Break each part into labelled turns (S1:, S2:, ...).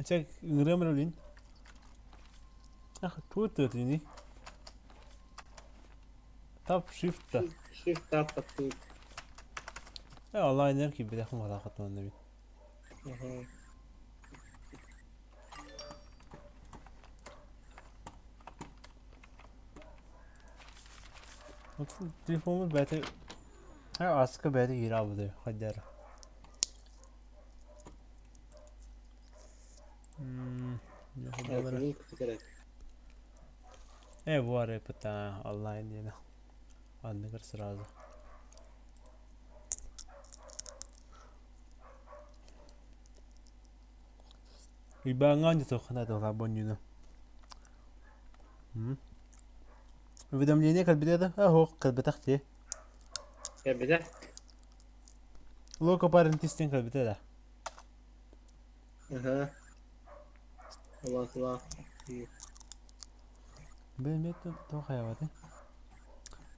S1: Чэ, ыҥырыам эрэ билин. Ах, тугу тыатыный? Тап shift да.
S2: Shift tab таттыыр.
S1: Э, онлайнер киирбэтэхпин хатааххытынан эбит.
S2: Аха.
S1: Телефоммут бэйэтэ ааска бэйэтэ киирэ аалбыта хайдара. Э, буары пыта онлайн диэн анныгар сразу. Уйбааҥҥа оонньотуоххуна туһалаах бонньууну. Уведомление кэлбитэ да? А, суох, кэлбэтэх дии.
S2: Кэлбитэ?
S1: Локо парентистен кэлбитэ да?
S2: Аха. Улаатылаах.
S1: Билбэт туох хайабаты.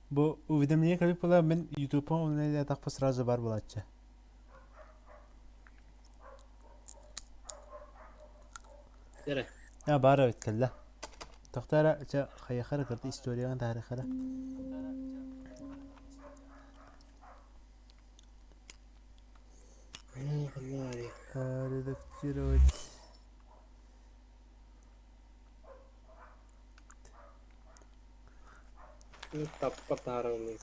S1: Бу уведомление кэлбит буолла мин ютуб-ка онлайн сразу бар буолааччы.
S2: Эрэ.
S1: А баар эбит кэллэ. Тохтоо эрэ, чэ, хайыаха эрэ кырты историяҕын таһаарыахха эрэ. Редактировать.
S2: Таппа таһаарабын.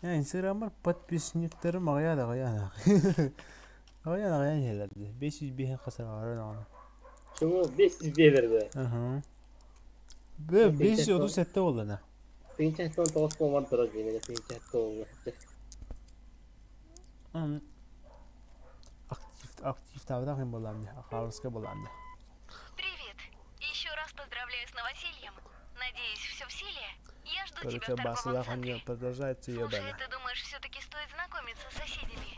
S1: Я инстаграммар подписниктарым аҕыйаан аҕыйаан аҕыйаан аҕыйаан иһэллэр дии. 505 хасар аҕыйаан.
S2: Чего? 505 берди.
S1: Ага. 537 буолла
S2: Тыынча тоҕус буолмар дорог диэн тыынча буолла.
S1: Актив активтаабытах им буоллаам Хабаровска буоллаам
S3: Привет! Еще раз поздравляю с новосельем. Надеюсь, все в силе? Я жду
S1: Короче,
S3: тебя в торговом
S1: басылах
S3: центре.
S1: продолжается
S3: Слушай,
S1: ебана.
S3: ты думаешь, все-таки стоит знакомиться с соседями?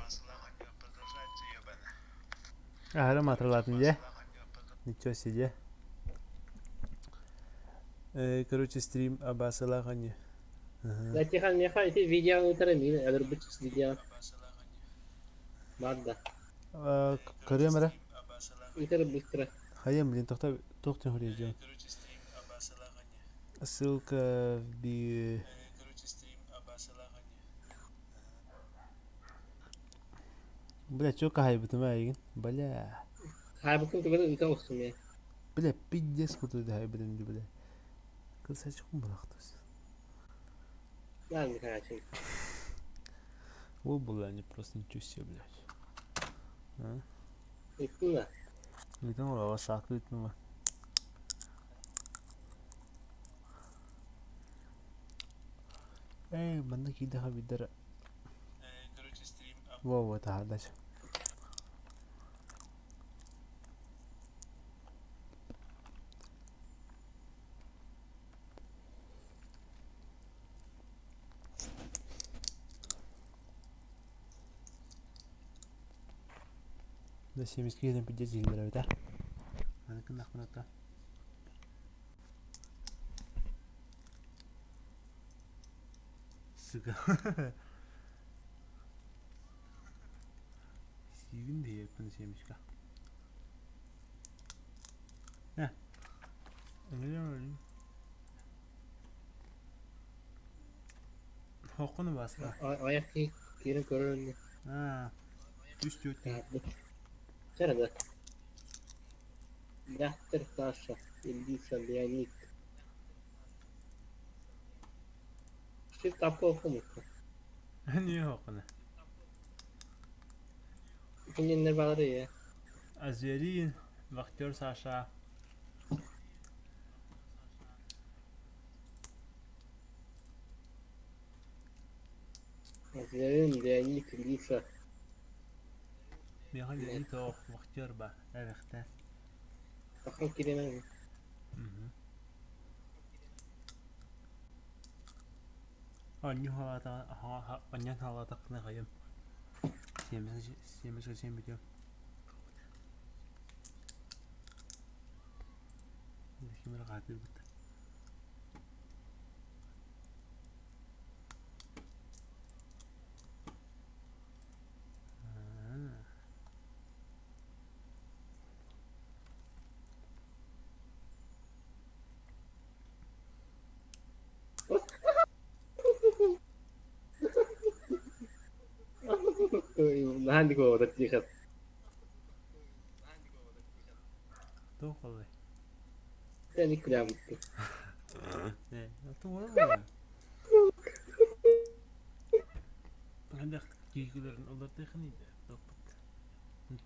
S1: Аһары матыралаатын дьэ. Ничего себе. Короче, стрим Абасалаах анньы.
S2: Да, Тихон, миэхэ ити видео ыытара миин өлөрбүт видео. Бар да.
S1: Көрүөм эрэ.
S2: Ыытар быстро.
S1: Хайым, блин, тохто туох диэн хоруйдуом. Ссылка в би... Бля, чё хаайбытым эйигин? Бля.
S2: Хаайбыккын түгэн ыыта охсум ээ.
S1: Бля, пиздец курдук хаайбытым дии, бля. Кырсачкым булахтыс.
S2: Да, Михайлович.
S1: О, бля, они просто ничего себе, блядь. А?
S2: Ыыттын да?
S1: Ыытан олоҕо саакы ыытныма. Эй, манна киирдэхэ биирдэр Во-во, таһаардач. Да семечки киһитин пиздец иһиллэр эбит аа. Маны гыннахпына Сука. Сиигин диэппин семечка. Э. Хоккуну баска.
S2: Аяк киирэн көрөр инни.
S1: Аа. Үс түөрт киһи.
S2: Чэ да. Дяхтер Саша, Ильиса, Леонид. Shift апка окумукка.
S1: Не хоккуну.
S2: Кинилэр баҕар ээ.
S1: Азерин, вахтер Саша.
S2: Азерин, Леонид, Ильиса.
S1: Миэхэ Леонид оох, вахтер ба, эрэхтэ.
S2: Саха кириэмэн.
S1: Анньу халаата, анньан халаатаххына хайым. Сиэмэс сиэн бүтүөм. Ким эрэ хаатыырбыт.
S2: Наһаа никого тихо.
S1: Туох буоллай?
S2: Сeni күлэбиттим.
S1: Ээ, туора Хайдах киһилэрин олордоххун опыт.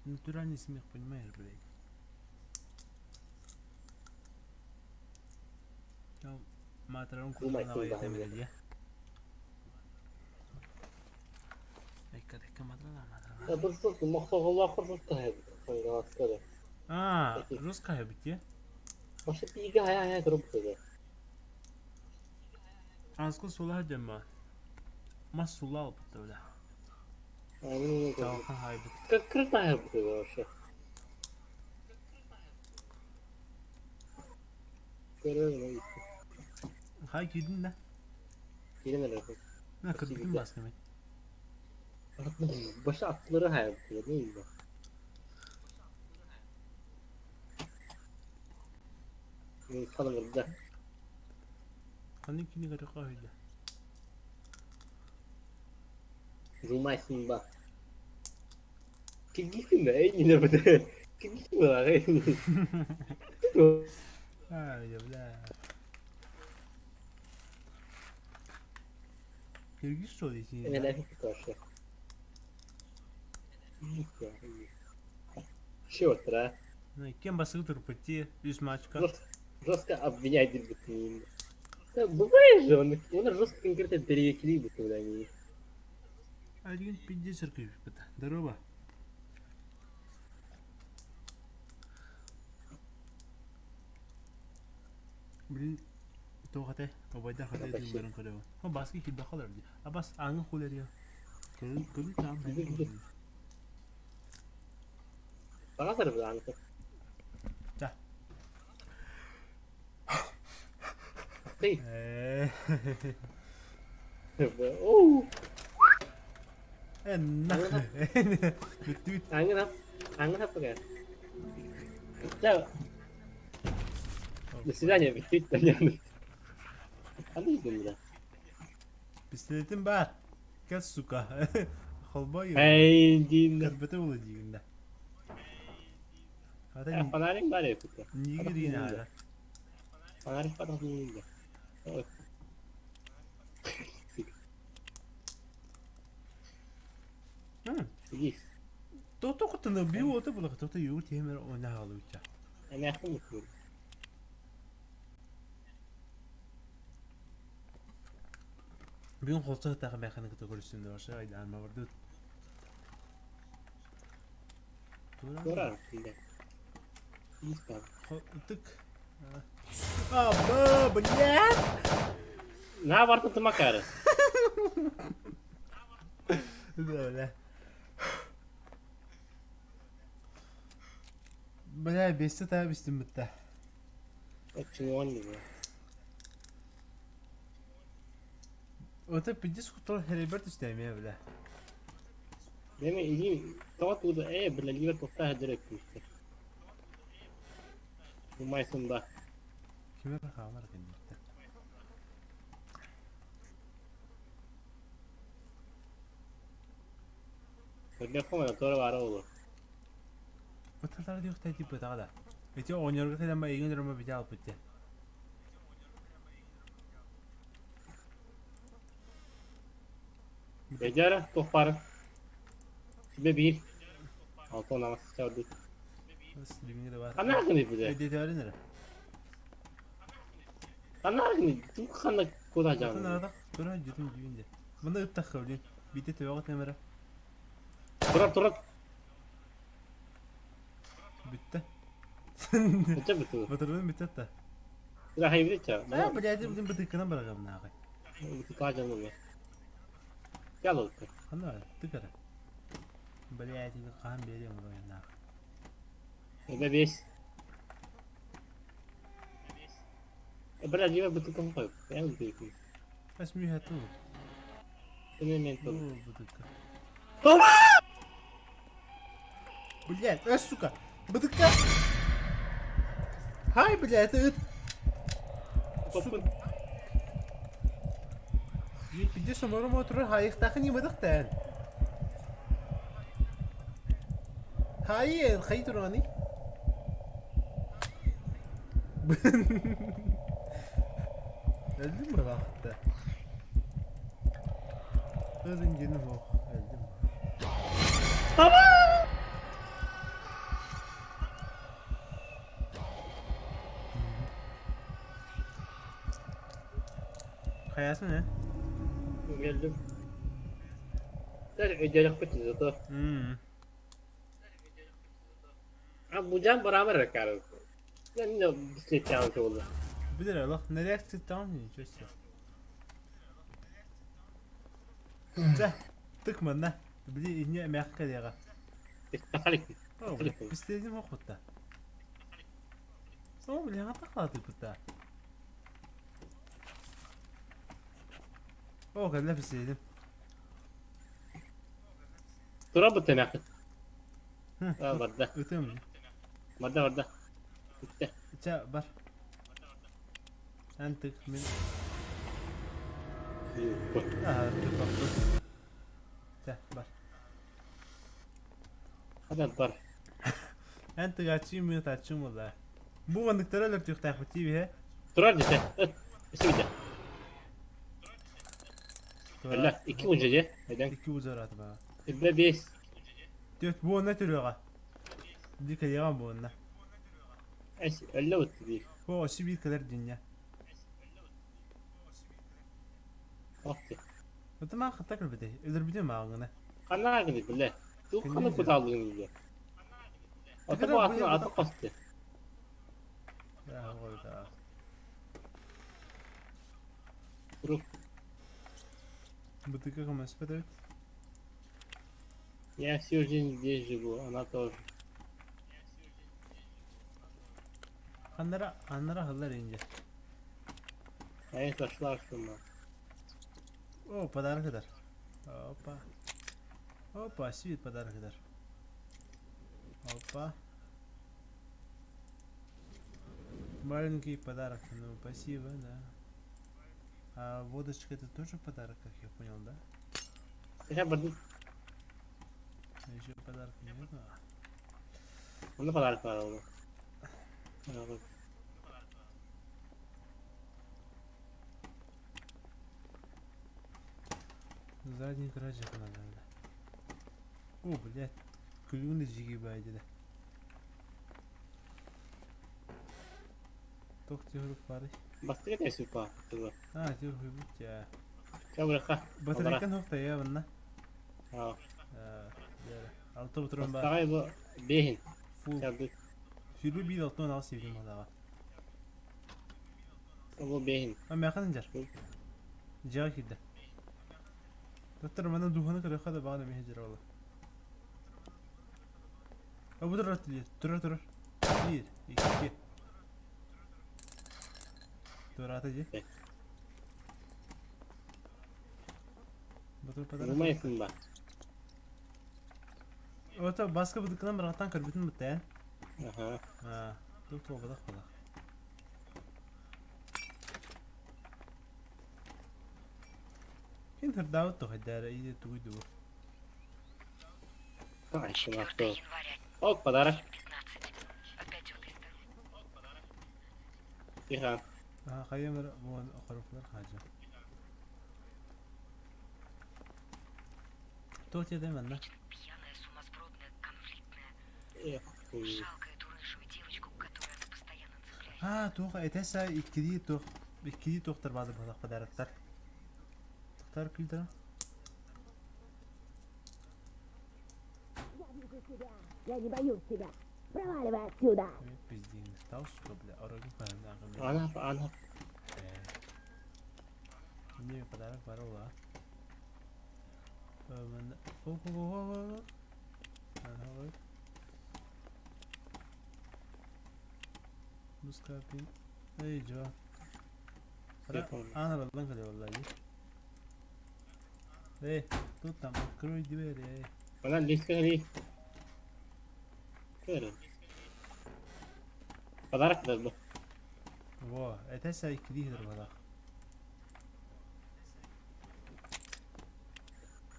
S1: Натуральный смех, понимаешь, блядь. Маатырарын кутуран аҕай этэмилэлиэ. Аа, русская бит Анскын сула дема. Мас сула албыт бля. Чалхан хайбыт. Хай киирдин да. На кырбытын баскамай.
S2: Başı atları hayal kuruyor değil mi? Tanımırda.
S1: Ханнык кини көрөхө өйдө.
S2: Румайсың ба. Киргизсиң да, эй, не бу. Киргизсиң ба, эй.
S1: Ай, бля. Киргиз что дейсиң?
S2: Эмелер karşı. Шо тра?
S1: Кем басыгы турпути, үс матчка.
S2: Жестко обвиняет бутын. Да, бывает же, он жестко конкретно перевекли будто они.
S1: Один пиздец күйбүт. Здорово. Блин, туох этэй? Обайда хатыы тыыннарын көрөбүн. О, баскы киирбэхэ олорор дии. Абас ааҥҥа хулэрийэ. Көрүн көрүн таам
S2: Саҥа сарбыдаанка.
S1: Да.
S2: Ты.
S1: Ээ.
S2: Оу.
S1: Э, нахуй. Бүттүбүт.
S2: Аңын ап. Аңын ап пока. Да. До свидания, бүттүбүт понятно. Аны да.
S1: Пистолетим баар. Кэл, сука. Холбой.
S2: Эй, Дин.
S1: Көрбөтө буолуо диигин да. Хата
S2: Фонарик бар эпит.
S1: нигер диин аара.
S2: Фонарик бар да. Сидись.
S1: Тото кутуну би уота була тото югу тиэмэр оона хаалууча.
S2: Эмээхтин бутур.
S1: Бүгүн холсо тахы мэханы кыта көрүстүм да баша айдаанма барды.
S2: Тура. Сидись
S1: Ытык. А, блядь!
S2: На бартын тымакары.
S1: Да, бля. Бля, бесте таа бистим битта.
S2: Чуон диye.
S1: Ота пиздец кутал Хериберт үстәмия, бля.
S2: Деме иди тоҕо тууда ээ бля ливер тухта хадырак күүстэ. Умайсын ба.
S1: Кимер хаамар кэнниттэ.
S2: Көрдөххө тора бара олор.
S1: Оталар диохтай типа тагада. Эти оонньорго кэлэн ба игин рома бите алпыт те.
S2: Бедяра тохпары. Себе биир. Алтон амас чабды.
S1: Стриминге да бар.
S2: Ханна гыны биде.
S1: Эдитörün эрэ.
S2: Ханна гыны тук ханна куда
S1: Атын
S2: жан.
S1: арада тура жүрүн дүйүндө. Мында ыттах блин. Бите төбөгө темере.
S2: Тура тура.
S1: Бүттэ.
S2: Нча буту.
S1: Батырдын бүттэ та.
S2: Тура хайбит ча.
S1: А, блядь, блин, бытыккынан барагам наагай.
S2: Буту кажан ну. Ялы.
S1: Ханна, тык эрэ. Блядь, хаан биэриэм олоҕун наагай.
S2: Эбе бес. Бля, ливер буту ком коюп. Я буту.
S1: Бас мүһэту.
S2: Эме мен
S1: Бу
S2: тур.
S1: бытыкка. Блядь, сука! Бытыкка! Хай, блядь, это ыт!
S2: Топпун.
S1: Пиздец, оморум отурар хайыктахы не бытыктан. Хайы, хайы тураны? Өлдүм быраахта. Өлүн дьиным ох, өлдүм. Хайасын э?
S2: Geldim. Өйдөнөхпүт зато. А бужан барамар рекары. Не бислетян болду.
S1: Билер алах, nereye çıktım ничего себе. Чэ, тык манна. Били инне мягко диэҕэ. Бистедим охутта. О, бля, атахлатыпыта. О, кэллэ бистедим.
S2: Тура бу тэмэхит. Барда.
S1: Ытым.
S2: Барда барда. Бүттэ.
S1: Чэ, бар. Эн тык мин. Аа, тык Чэ, бар.
S2: Хата бар.
S1: Эн тыгаччы мин таччым буолла. Бу манныктары өлөртүөхтээхпит дии
S2: Турар десе. Өссө Өллө. Икки унжа же. Айдан.
S1: Икки узарат ба.
S2: Эббе бес.
S1: Түөрт буонна төрүөҕэ. Ди кэлиэҕэ буонна.
S2: Эс өллө утты дии.
S1: О, өссө биир кэлэр дьиннэ.
S2: Охти.
S1: Ытымаах хатта кэлбэтэй. Өлөрбүтүм ааҕына.
S2: Ханна гыны биле. Ту ханы кутаалыгын биле. Ата бу атын аты косты. Рук.
S1: Бытыка көмөспөт эбит.
S2: Я всю жизнь здесь живу, она тоже.
S1: Ханнара, ханнара хыллар инде.
S2: А я сошла с ума.
S1: О, подарок дар. Опа. Опа, свит подарок дар. Опа. Маленький подарок. Ну, спасибо, да. А водочка это тоже подарок, как я понял, да?
S2: Я бардым.
S1: Еще подарка нет.
S2: Онно подарок бар ол.
S1: Задний гаражик надо. О, блядь. Күлүн жиги байды. Тох тihuruk бары.
S2: Бастыга тэсү па.
S1: А, тihuruk бут я.
S2: Чабырака.
S1: Батарейкан хохта я ванна.
S2: Аа.
S1: Алты утурун ба.
S2: Бастагай бу бехин.
S1: Фул.
S2: Чабы.
S1: Сүрү бил алтын ал севим алага.
S2: Бу бехин.
S1: А мяхан жар. Жага кирде. Доктор мана духаны көрөхө да багана мехе жар ола. А бу турар турар турар. Бир, икки. Турата же. Бу подарок.
S2: Думайсың ба?
S1: Ото баска быдыкынан бараттан көрбүтүн бутта.
S2: Аха.
S1: А, тук тук бадак бадак. Кин хырдаабыт тухайдаара или тугуй дуу.
S3: 4 января,
S2: О, подарок.
S3: 7:15. Опять он издал.
S2: Тихо.
S1: Аа, хайамыр буон хоруплар хаажа. Туох диэтэй манна?
S3: Вечно пьяная, сумасбродная, конфликтная.
S2: Эх,
S3: Жалко эту рыжую девочку, к которой она постоянно цепляется.
S1: Аа, туох этэсэ иккилии туох иккилии туохтар баады бадак подароктар. Тохтар күлдөрө.
S4: Я вижу тебя! Я не боюсь тебя! Проваливай отсюда!
S1: Пиздин стал, сука, бля, орогу панна.
S2: Ана, ана.
S1: Не подарок барола. Манна. О, о, о, о, о. Ага. Мускапи. Эй, жо. Ана балан кале валлаhi. Эй, тут там открой дверь, эй.
S2: Ана лиска ли. Көрө. Подарок да бу.
S1: Во, это сай кидихер бадах.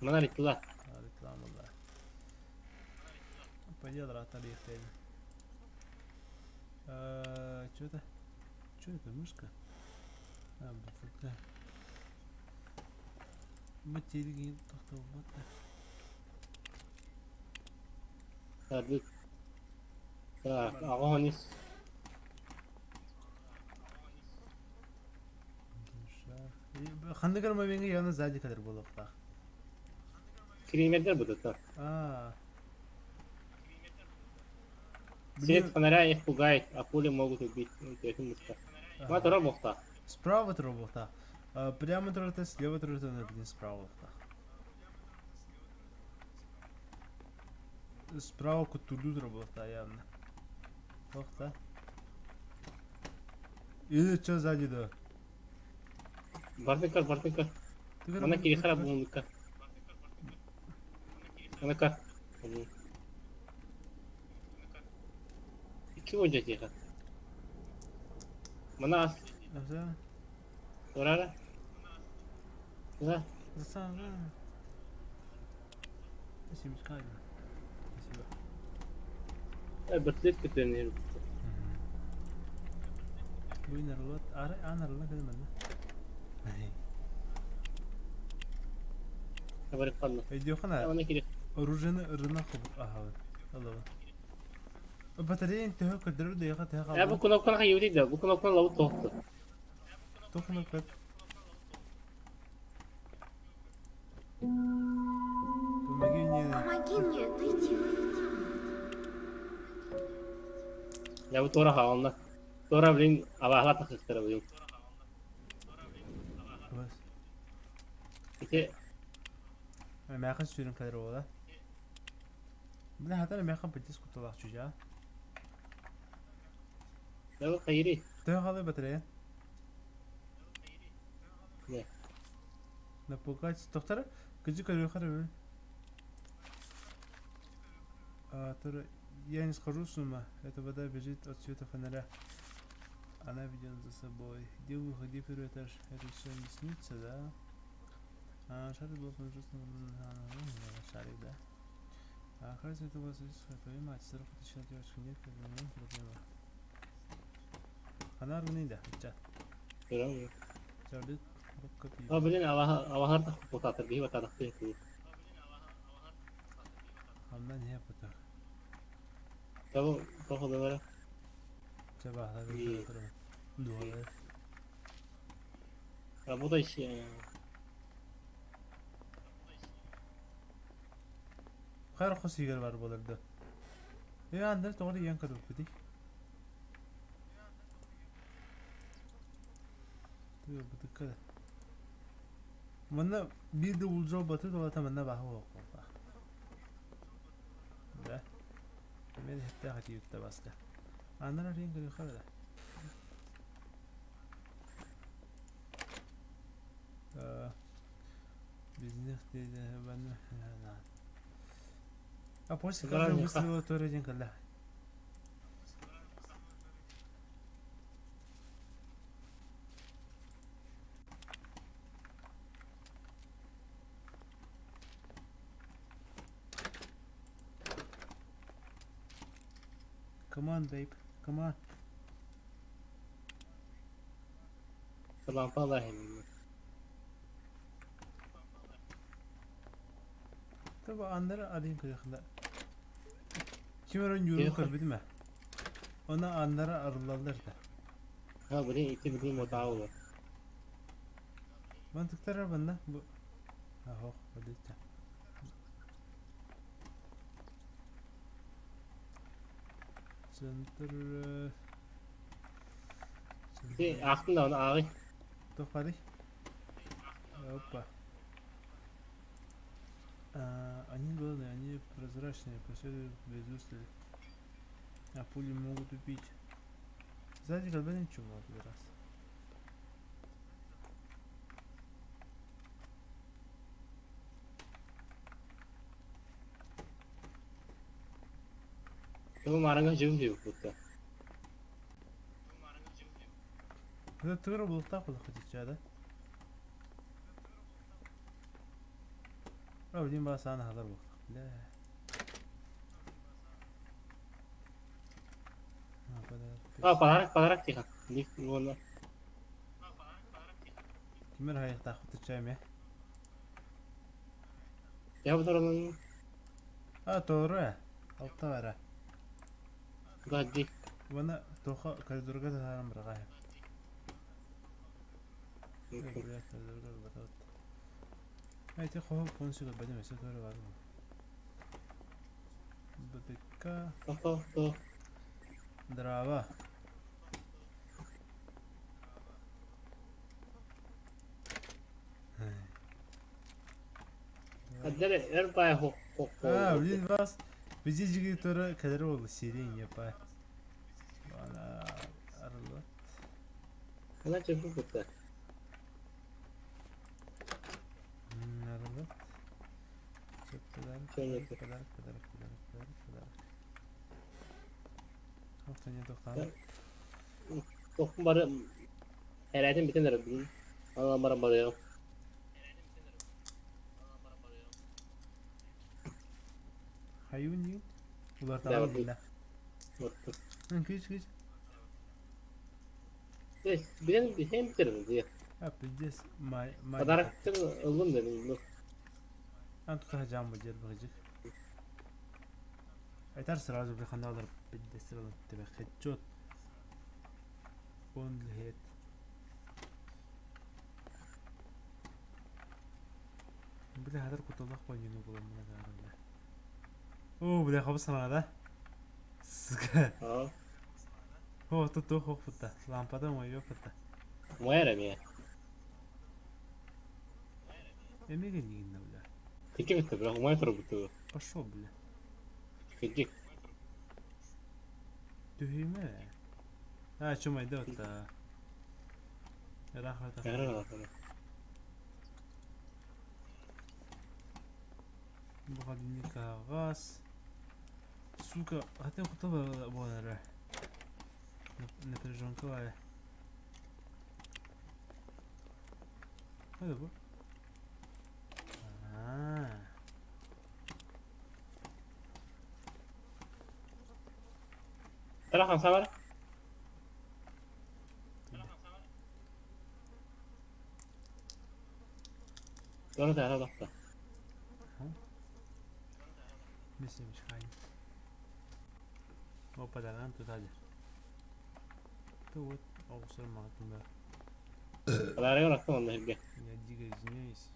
S2: Мана риттула.
S1: Реклама да. Пойди обратно лифтейн. Что это? Что это, мышка? А, бфк. Материк тохтобот.
S2: Сардык. Так, аҕа ис.
S1: Ханнык эрэ момеҥҥа явно сзади кэлэр буолуохтаах.
S2: Кириимэрдэр бутута.
S1: Аа.
S2: Свет фонаря их пугает, а пули могут убить. Өтөтүн муста. Ма турар буохтаах.
S1: Справа турар буолуохтаах. Прямо турарта, слева турарта, блин, справа буолуохтаах. Справа куттурдуу турар буолуохтаах явно. Туох да? Или что сзади да?
S2: Бартыкар, бартыкар. Мана кириэхэ буолунукка. Манака. Икки уонча тиэхэ. Мана ас. Турара. Да.
S1: Спасибо.
S2: Бөртүлүт көтөн
S1: Бу нарылат, ары анарылан кэлэн манна.
S2: Барып
S1: Өйдүөххэ
S2: Оны кири.
S1: Оружиены ырына хобут аһабын. Алабын. Батареян төһө көрдөрөр дэйэхэ төһө
S2: Э бу кнопканы хайыбыт да, бу кнопканы лабыт тоһту.
S1: Туох кнопка? Помоги мне.
S3: Помоги мне найти выход.
S2: Я бу туора хаална. Туора блин абаһала тахсыстара блин.
S1: Бас.
S2: Ити
S1: Мээхэ сүүрэн кэлэр уола. Бile хатар мээхэ быдьыс кутталаах чужаа.
S2: Я бу хайыри.
S1: Төһө хаалый батарея?
S2: Не.
S1: Напугать. Доктор, кыжы көрүөхэр үһү. А, Тура, я не схожу с ума. Эта вода бежит от света фонаря. Она ведет за собой. Где выход, где первый этаж? Это все не снится, да? А, шарик был ужасно... Шарик, да? А, кажется, это у вас есть твою мать. 40 тысяч девочка нет, это не проблема. Она рунida, чат.
S2: Көрөм.
S1: Чарлит, бокка
S2: А блин абаһа абаһар тахпытатыр биһи батадахты.
S1: Онно не потох.
S2: Того того да
S1: Чабаһа
S2: И-
S1: Дуолар.
S2: Работающий.
S1: Хайр хос игер бар болар да. Э андер тоҕо ийэн көрбүппүтүй? Тыа бытыкка да. Манна биир да уулдьа баты туолата манна баһа буолуохтаах. Да. Мен иһиттээх этиибит да баска. Аннар арыйан көрүөххэ да. А после каждого выстрела тоже один когда. Come on, babe. Come on.
S2: Лампа лаһын.
S1: Таба аннары арыйан көрүөххэ Ким эрэ ньуурун көрбүтүм ээ. Онно аннары арыллаллар да.
S2: Ха, блин, ити блин мотаулар.
S1: Мантыктара манна бу Аһох, бадычча. Центр
S2: Ити аахтын да оны ааҕый.
S1: Туох баарый? Опа. А, они главное, они прозрачные, преследуют без устали. А пули могут убить. Сзади как бы ничего в раз.
S2: Тугу маарыҥҥа дьүҥ диэбит
S1: Это тыгыр булуктаах булук да? А, блин, ба саана хатар булуктаах. Бля.
S2: А, подарок, подарок тихо. Лифт уонна.
S1: Кимэр хайыктаахпыт эмэ.
S2: Я бударынан
S1: А, тоҕо ээ. Алта бара.
S2: гадди.
S1: Уонна туохха коридорга таһааран быраҕаайым. Бля, коридорга ылбатабыт. Эти хоһу полностью көрбөтүм, өссө туора бар мо. БТК.
S2: То, то.
S1: Дрова.
S2: Хаддere эр бай хок хок.
S1: А, блин, вас везде жиги туора кэлэр буолла сирень епа. Ана арыллат.
S2: Она чепу кутта.
S1: Арыллат. Чөп подарок,
S2: Чё
S1: подарок, подарок, подарок, подарок, подарок, подарок. Хата не тохтаан.
S2: Тохпун бары Эрээтин бүтэн эрэ бүгүн. Анан баран барыаҕым.
S1: Хайуун диин. Улартаҕын
S2: Да,
S1: биллэ.
S2: Баттым.
S1: Күүс күүс.
S2: Билэн билэн бүтэрим дии.
S1: А, пиздец, май май.
S2: Подароктын ыллым дедим.
S1: Ан тута жам бу жер быгыжык. Айтар сразу бля ханналар пиздец алын тебе хедшот. Он хед. Бля хатар куталлах ойнуну булам мына таарында. О, бля хабыс да. Сука.
S2: Аа.
S1: О, тут туох хоппута. Лампада мойо пута.
S2: Моя эмиэ.
S1: Эмиге нигинна, бля.
S2: Тики битте, бирок умай турбуту.
S1: Пошел, бля.
S2: Кыдьык.
S1: Түһүмэ. А, чумайда отта. Рахмат.
S2: Эҕэрэ
S1: Бу кагаз. Сука, хотя куда буолара. Напряженка Hadi bu. Аа.
S2: Тара хамса бар? Дора тара тохто.
S1: Мисс хайын. Опа, даҕан тутаадыр. То вот, оҕусар маҕатында.
S2: Подарогын аттым онно сиргэ.
S1: Я дико извиняюсь.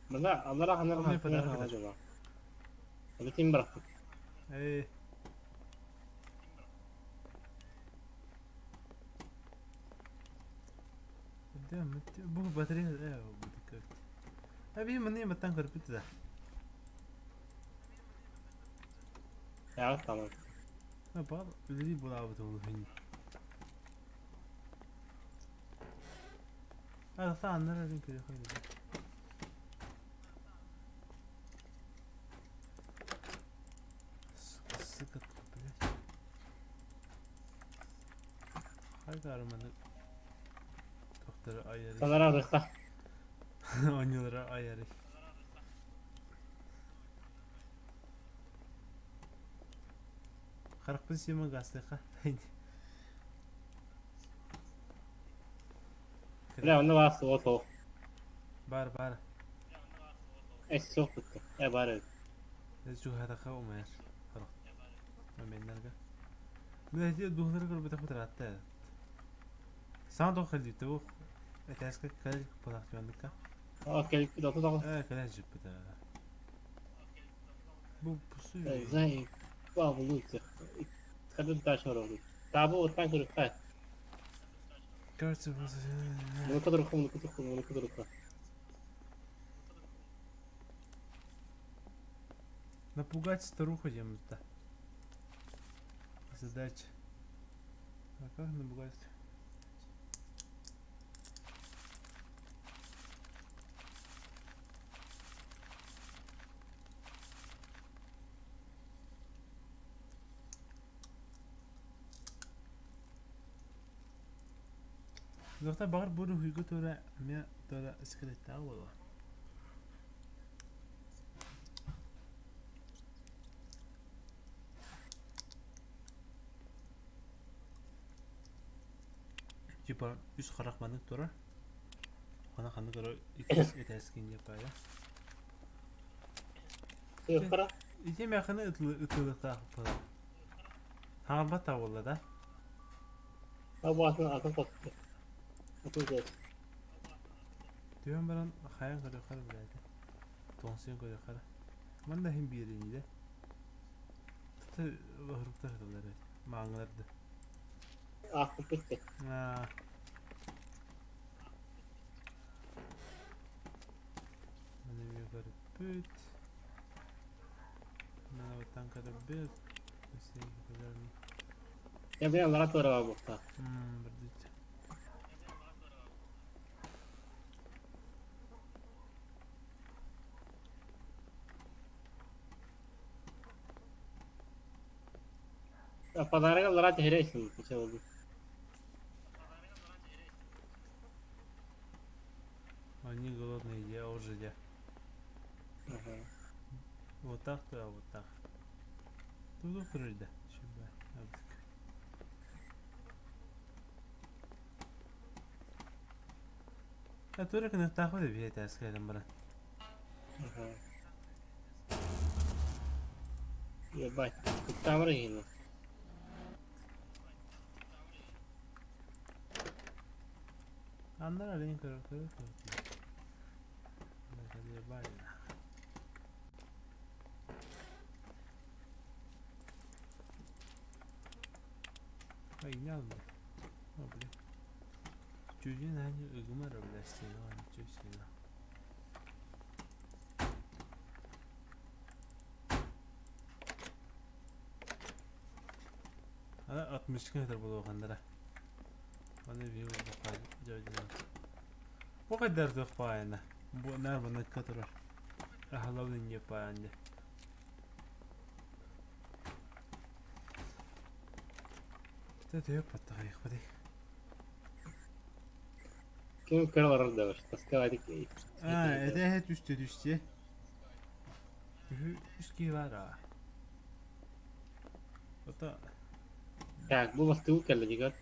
S2: Мына аллара ханар
S1: Онно подарок этэр.
S2: Аны ким бырахпыт?
S1: Эй. Да, бу батарея будет как. А би маны матан көрбүт да.
S2: Яа тамам.
S1: А бар үлэли булаабыт ол хин. А та аннара дин көрө хойду. Сука, сука, блядь. Хайда арманы доктор айары.
S2: Санара рыхта.
S1: Оñолара айары. Харахпын сима гастыха.
S2: Бля, онно баас вот ол.
S1: Бар бар.
S2: Эс суох бутта. Э бар эбит.
S1: Чуһатаха умер. Харах. Меннерге. Бля, духлары көрбөтөх бутаратта. Саҥа тоох кэлбитэ бу. Этээскэ кэл палахтыанныкка.
S2: Аа кэлбит ото тоҕо.
S1: Э, кэлэ жиппитэ. Бу пусуй.
S2: Зай. Ба булуйся. Хадын таш орогу. Табу оттан көрүккэ.
S1: Кажется, просто...
S2: Муну кодуруха, муну кодуруха, муну кодуруха.
S1: Напугать старуху чем-то. Задача. А как напугать? Доктор багар буру хуйгу тура эмиэ тура скелеттаах буолуо. Типа үс харах маннык турар. Хана ханнык эрэ иккис этээскин диэп баайа.
S2: Сыыппара.
S1: Ити эмээххини ытыалыахтаах буолар. Хаҥарбат да буолла да?
S2: Абаатын атын хоту. Атын көс.
S1: Түһэн баран хайан көрүөххэ билээтэ. Тоҥсуйан көрүөххэ эрэ. Манна иһин биэриини да. Тута оһуруктар сыталлар эбит. Мааҥылар да.
S2: Аахпыппыт да.
S1: Аа. Маны эмиэ көрүппүт. Маны баттан көрүппүт.
S2: Я бля лаборатория буолбуттаах.
S1: Бырдыт.
S2: Подарок лара түһэрэ истим болду.
S1: Они голодные, я уже я.
S2: Ага.
S1: Вот так то, вот так. Тугу көрөрдө. Шүбэ. Я тура кыныктаах да бие тээскэлэн баран.
S2: Ага. Ебать, куттаамыр иһин.
S1: Аннар алин көрөр көрөр көрөр. Ай, не алды. О, бля. Чүдүн ани ыгымар бля стена, ничего себе. Ана 62 метр болуохандара. Аны биһи бука дьодьуна. Бу хайдардых паайна. Бу нар манныкка турар. Ахалабын не паанде. Тэ төп паттахайхпати.
S2: Ким көрө барар да бар. Таскалайдык.
S1: А, это түстө түстө. Үс киһи бар аа. Ото
S2: Так, бу бастыгы кэллэ дигэр.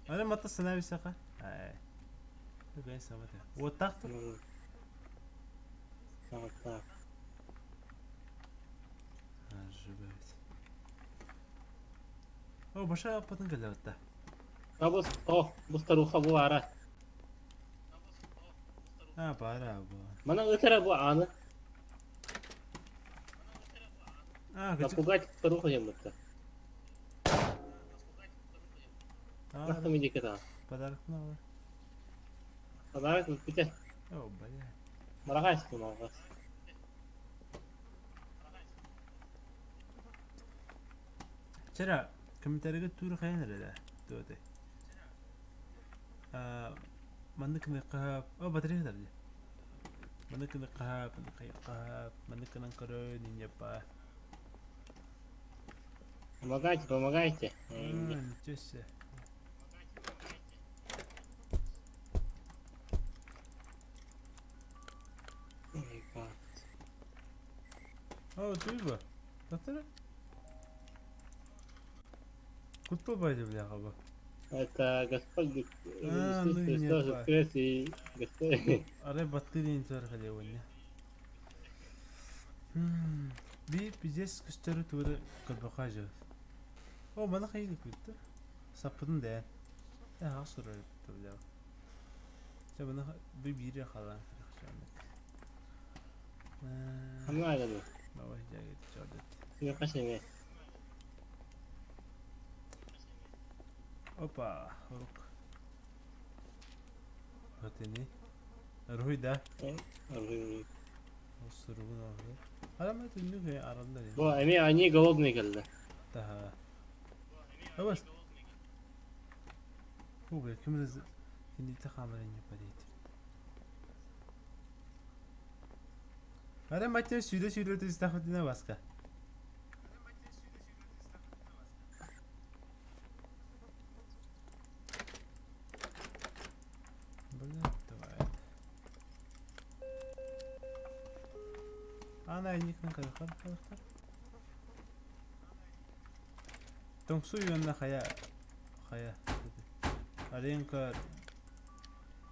S1: Аны матта сана бисака. Ай. Бүгін самата. Уоттаах тур.
S2: Так.
S1: Оживает. О, баша аппатын кэллэбитта.
S2: А бу о, бу старуха бу ара.
S1: А, бара бу.
S2: Мана ытара бу аны.
S1: А, кычык.
S2: Напугать старуха диэн
S1: А,
S2: Рахтам иди кета.
S1: подарок мына.
S2: Подарок бүтэ.
S1: О, бля.
S2: Марагайс мунагас.
S1: Вчера комментарийга тур хайан эрэ туоты. А, маннык кыныкка, о, батарея дарды. Маннык кыныкка, маннык маннык кынан көрө ниньяпа.
S2: Помогайте, помогайте.
S1: Ничего себе. О, туйба. Татара? Кутто байды бляха ба.
S2: Это Господь
S1: А, ну
S2: Иисус
S1: и
S2: Христос
S1: нет,
S2: воскрес и Господь.
S1: Арай баттырин төр халеуэнне. Би пиздец көстөрү тугу көрбөхө жыл. О, мана хайылык бүттү. Саппытын да. Э, хас сурар бүттү бля. Ча мана би бире халан кырык
S2: Ханна айданы.
S1: Давай жайгет чордет.
S2: Сине кашеме.
S1: Опа, рук. Вот ini. Руй да. Суругун алды. Арама түннүк аралда.
S2: Бу эми они голодные келди.
S1: Daha. Абас. Бу бля, ким раз киндите камера не падает. Ара матча сүйдө сүйдө тестахытына баска. Бля, давай. Ана никнен кайхар кайхар. Тоңсу юнна хая хайа. Арыйан көр.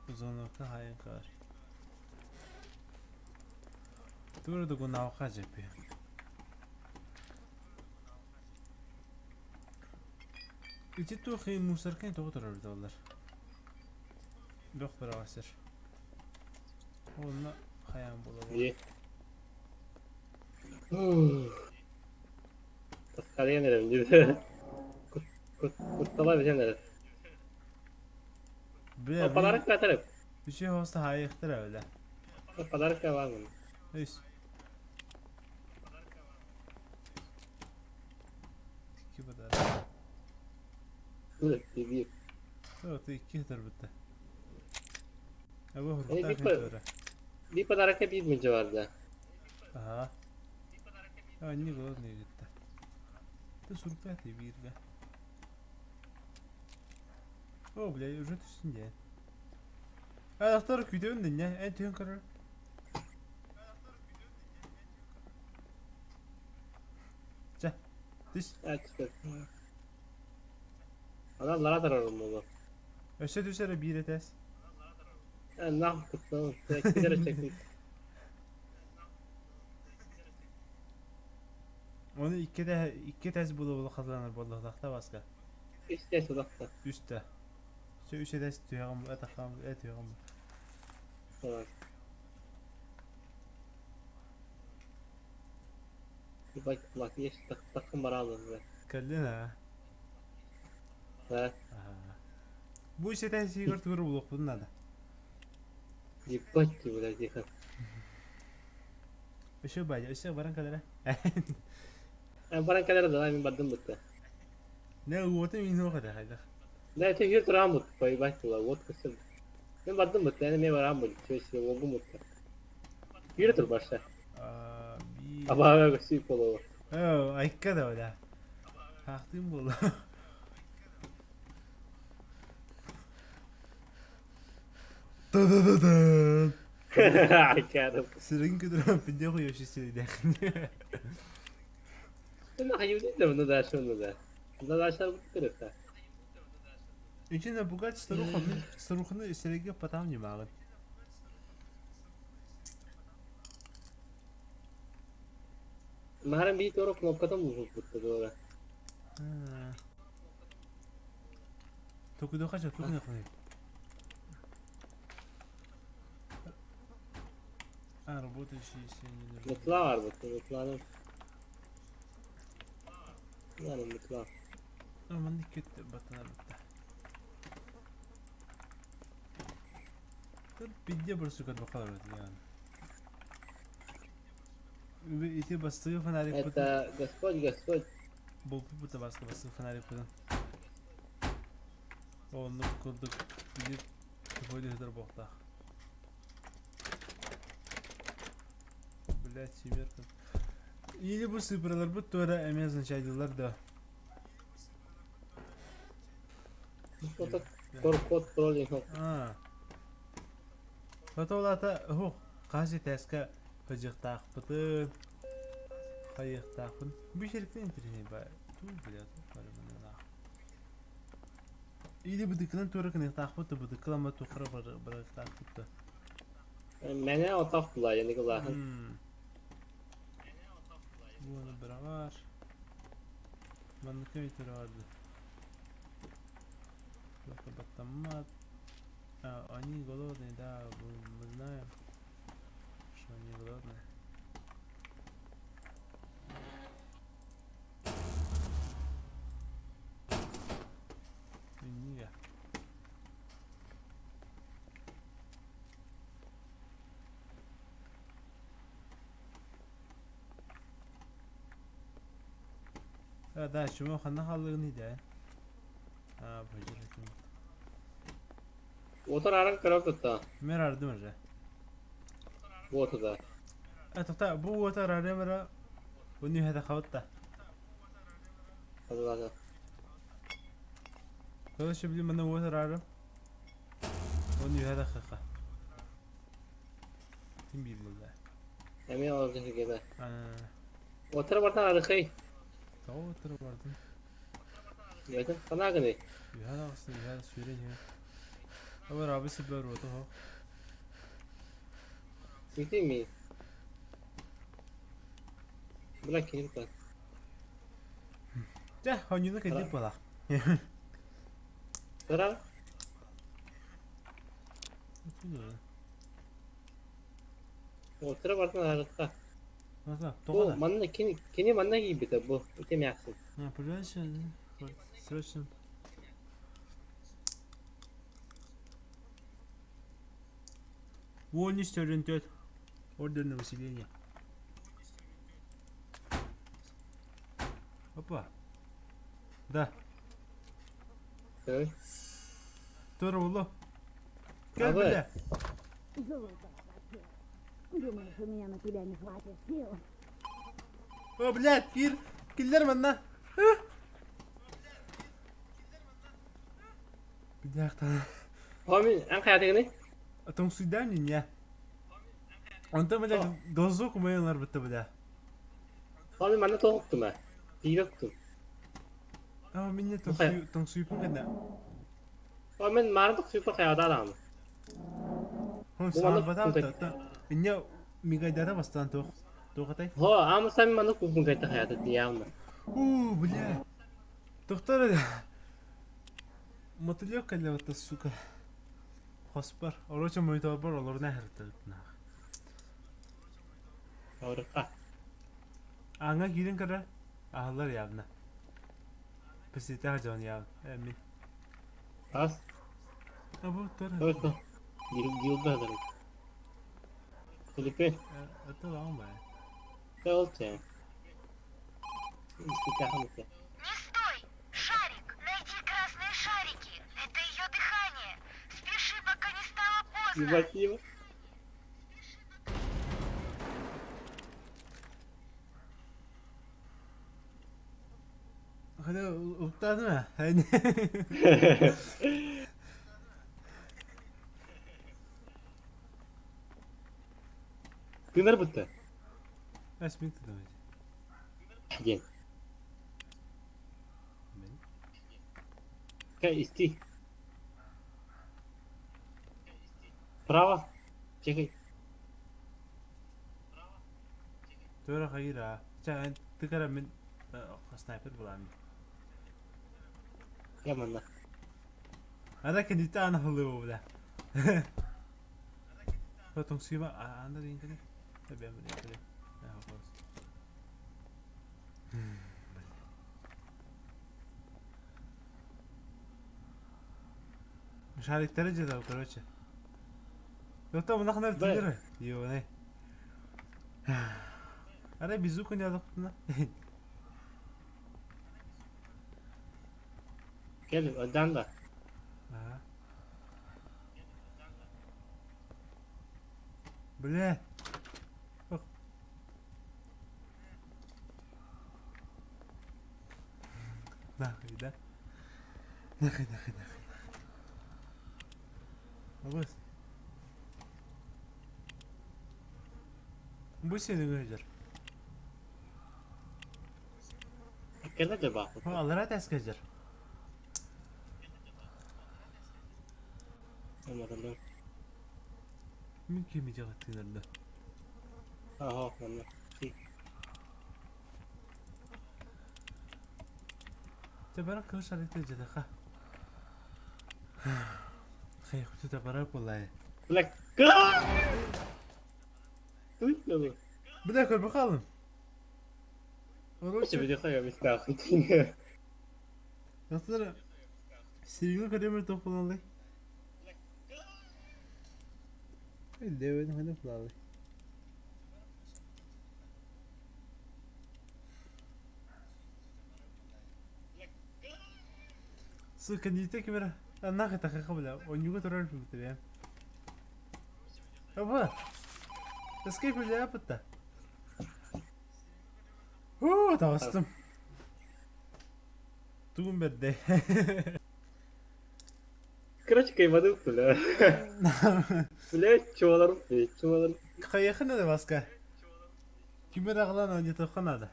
S1: Звонокка хайан көр. Тура дугунауха жепи. Ити туох мусорканы тоҕо турар буоллар? Бөх быраҕар сир. Онно хайаан буолабын.
S2: Дии. Таххарыйан эрэм дии. Куттала бүтэн эрэр.
S1: Бля,
S2: Подарок катарып.
S1: Үчүгэй хоста хаайыахтара бля.
S2: Подарок аламын.
S1: Үс. Икки подарок.
S2: Биир.
S1: О, ты икки ытырбытта. Абы
S2: Э,
S1: хургутаах
S2: биир
S1: ытыра.
S2: Биир подарокка биир мындьа бар да.
S1: Ага. А, не голодный гытта. Ты сурпятый бииргэ. О, бля, уже түстүн дии. Аяқтар күүтөбүн динне, эн түһэн көрөр. Чэ, түс.
S2: Açtı. Adamlara tararım bunu.
S1: Өссө түс эрэ биир этээс.
S2: Yani ne yaptık lan? Bir kere çektik.
S1: Ону икки этээс икки этээс буола-буола хатыланар буоллахтаахта баска.
S2: Үс test odakta.
S1: Үстэ. Өссө үс этээс түһэҕим, этаххам, этүөҕүм.
S2: Tamam. Bir bak bak geç tak takım var aldım ben.
S1: Кэллин аа.
S2: Ha,
S1: Аа. Бу үс этээс иһигэр тугу булуохпутун наада.
S2: Ебать ты, блядь, тихо.
S1: Өссө баайа, өссө баран кэлэрэ.
S2: Ben bana kadar da ben badım bitti.
S1: Не уоту мин суох этэ хайдах.
S2: Ne tehir turan bitti. Bay bay tular. Vot kısım. Ben badım bitti. Yani ben varan bitti. Şöyle şey oldu bitti. Yürü tur başla.
S1: Аа, биир.
S2: Aba abi kolu.
S1: Оо, айка да бля. Хаахтыым буолла. Та-да-да-да.
S2: Aykarım.
S1: Сирин көтөрөн пиндэ хуйоши сиридээхин.
S2: Ne hayır değil de bunu da şunu da. Bunda da aşağı bitti de.
S1: Ичинэ бугать старуха мин старуханы сирэйгэ потам ньымааҕын.
S2: Мааран bir doğru knopkadan mı bitti doğru.
S1: Аа. Токудоха жа тугна хуй. А, работающие если не нужны.
S2: Mutlağı var bu. Mutlağının. Yani mutlağı.
S1: Маннык күт баттанар бытта. Тут пизде бір сука бақалар өтті яғни. Ити бастығы фонарик бұтын.
S2: Это Господь, Господь.
S1: Бұл бұта басқа бастығы фонарик бұтын. Оны курдук биир тупой өтөр буохтаах. Блять, семерка. Или бу сыпыралар бут туора эмиэ означайдылар да.
S2: Что-то кор код троллинг.
S1: Аа. Хотолата хух хаси тэска хыдьыхтаахпытын хайыахтаахпын. Бу шериктен интириһинэй ба туу блядь барымына. Или быдыкынан туора кыныахтаахпыт да быдыкылама тухара барыахтаахпыт да.
S2: Мене отақ була, yani kulağı.
S1: Буону быраҕар. Манныка өйтөрө барды. Только баттаммат. А, они голодные, да, мы знаем, что они голодные. Нига. А, да, чума ханна халлыгын иде. А, божер хаким.
S2: Otur aran kırıp tuttu.
S1: Мер ардым уже.
S2: Bu otuda.
S1: А, тоқта, бу отар аремара. Уни хада хаватта.
S2: Hadi hadi.
S1: Короче, блин, мана отар арым. Уни хада хаха. Тим бир булда.
S2: Emin olacak gibi.
S1: А,
S2: Otur bardan arıkı.
S1: тоҕо отар бардым.
S2: Это ханаагыный?
S1: Үһэ даҕасын, үһэ сүүрэн иһэр. Абы сирбэр уоту оһох.
S2: Сити ми. Бля, кини бутан.
S1: Дьэ, оонньууну кэлбит буолаах.
S2: Тара? Отура бартан арытта. Бу манна кини кини манна киирбитэ бу ити эмээхсин.
S1: Срочно. Вольность 44. Ордер на выселение. Опа. Да. Тура Кэл бile.
S4: Золото Думаешь, у меня на тебя не хватит сил?
S1: О, блядь, кир, киллер манна. Бляхта.
S2: Хомин, эн хайатыгыный?
S1: Тоҥсуйдаан не. Онтон, блядь, глазок умайылар бытта, бля.
S2: Хомин манна тоҕуттум ээ. Пиибэ куттум.
S1: А, мине тоҥсуйпун гына.
S2: Хомин маары тоҥсуйпун хайаҕа даҕаны.
S1: Хом саҥарбатах Инне мигайдара бастаан туох туох этэй?
S2: Хо, аамы сами маннык куукун кайта хаята тиийэҕин
S1: У, бля. Тохтор эрэ. Мотылек кэллэбэтэ, сука. Хоспор. Орочо мониторбор олорун эһэртэ наах.
S2: Орыкка.
S1: Ааҥҥа киирэн көрө. Аһыллар явно. Песитэх дьон явно. Эми.
S2: Ас.
S1: Абы тор.
S2: Ой, Дилда дыр. Филиппин.
S1: Это лаң бай.
S2: Кэлчэ. Истикахамыта.
S3: Не стой! Шарик! Найди красные шарики! Это ее дыхание! Спеши, пока не стало поздно!
S2: Ебать его.
S1: Hadi uktadın mı?
S2: Тыынар бытта.
S1: Эс мин тыдым.
S2: Диэн. Кэ исти. Право. Чекай.
S1: Тура хайра. Ча тыкара мин снайпер булам.
S2: Я манна.
S1: Ара кендите ана хылы бу бля. Тоҥсуйба анда дин кэлэ. Тэбэм кэлэ. Шариктары жедал, короче. Доктор, мына ханар тилер. Йо, Ара безука не адыктына.
S2: Кэл, отдан да.
S1: Ага. Бля. Ох. Нахуй, да? Нахуй, нахуй, нахуй. Абыс. Бу сeni көйдер.
S2: Кэлэ да баахпыт.
S1: Алара тэскэжер.
S2: Онороллор.
S1: Мин кими жагаттыынарда.
S2: Аха, манна.
S1: Табара кыл шарыкты жадаха. Хай хуту табара болай.
S2: Бля, Туй, ну.
S1: Бля, көр бакалым.
S2: Короче, бля, хай, я
S1: Достар, сиригин көрөмөр тоқпалалы. Дэвид ханы флалы. Сука, не так бера. Нахуй так бля. Он не готов тебе. Аба. Escape бля апытта. Хуу, таҕыстым. Тугун бэрдэ.
S2: Короче, кайфанул, бля. Бля, чуоларым, чуоларым.
S1: Хайахы надо баска. Кимер аҕалан ойнотуохха надо.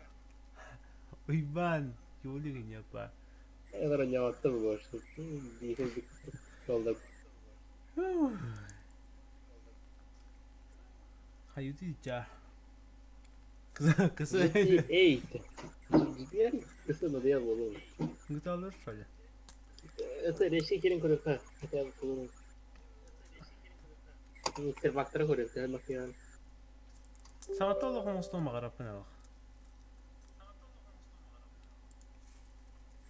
S1: Уйбаан, юлигин япа.
S2: Оронньоҕоттор буолуохсут биир буолла.
S1: Хайытый чаа. Кысы
S2: Эй, кысы надоел буолуо.
S1: Гыталар что ли?
S2: Это Россия кирин көрүөххэ. Хотя бы кулун. Тербактары көрүөххэ макиян.
S1: Саҕата олох оҥостуом баҕараппын алах.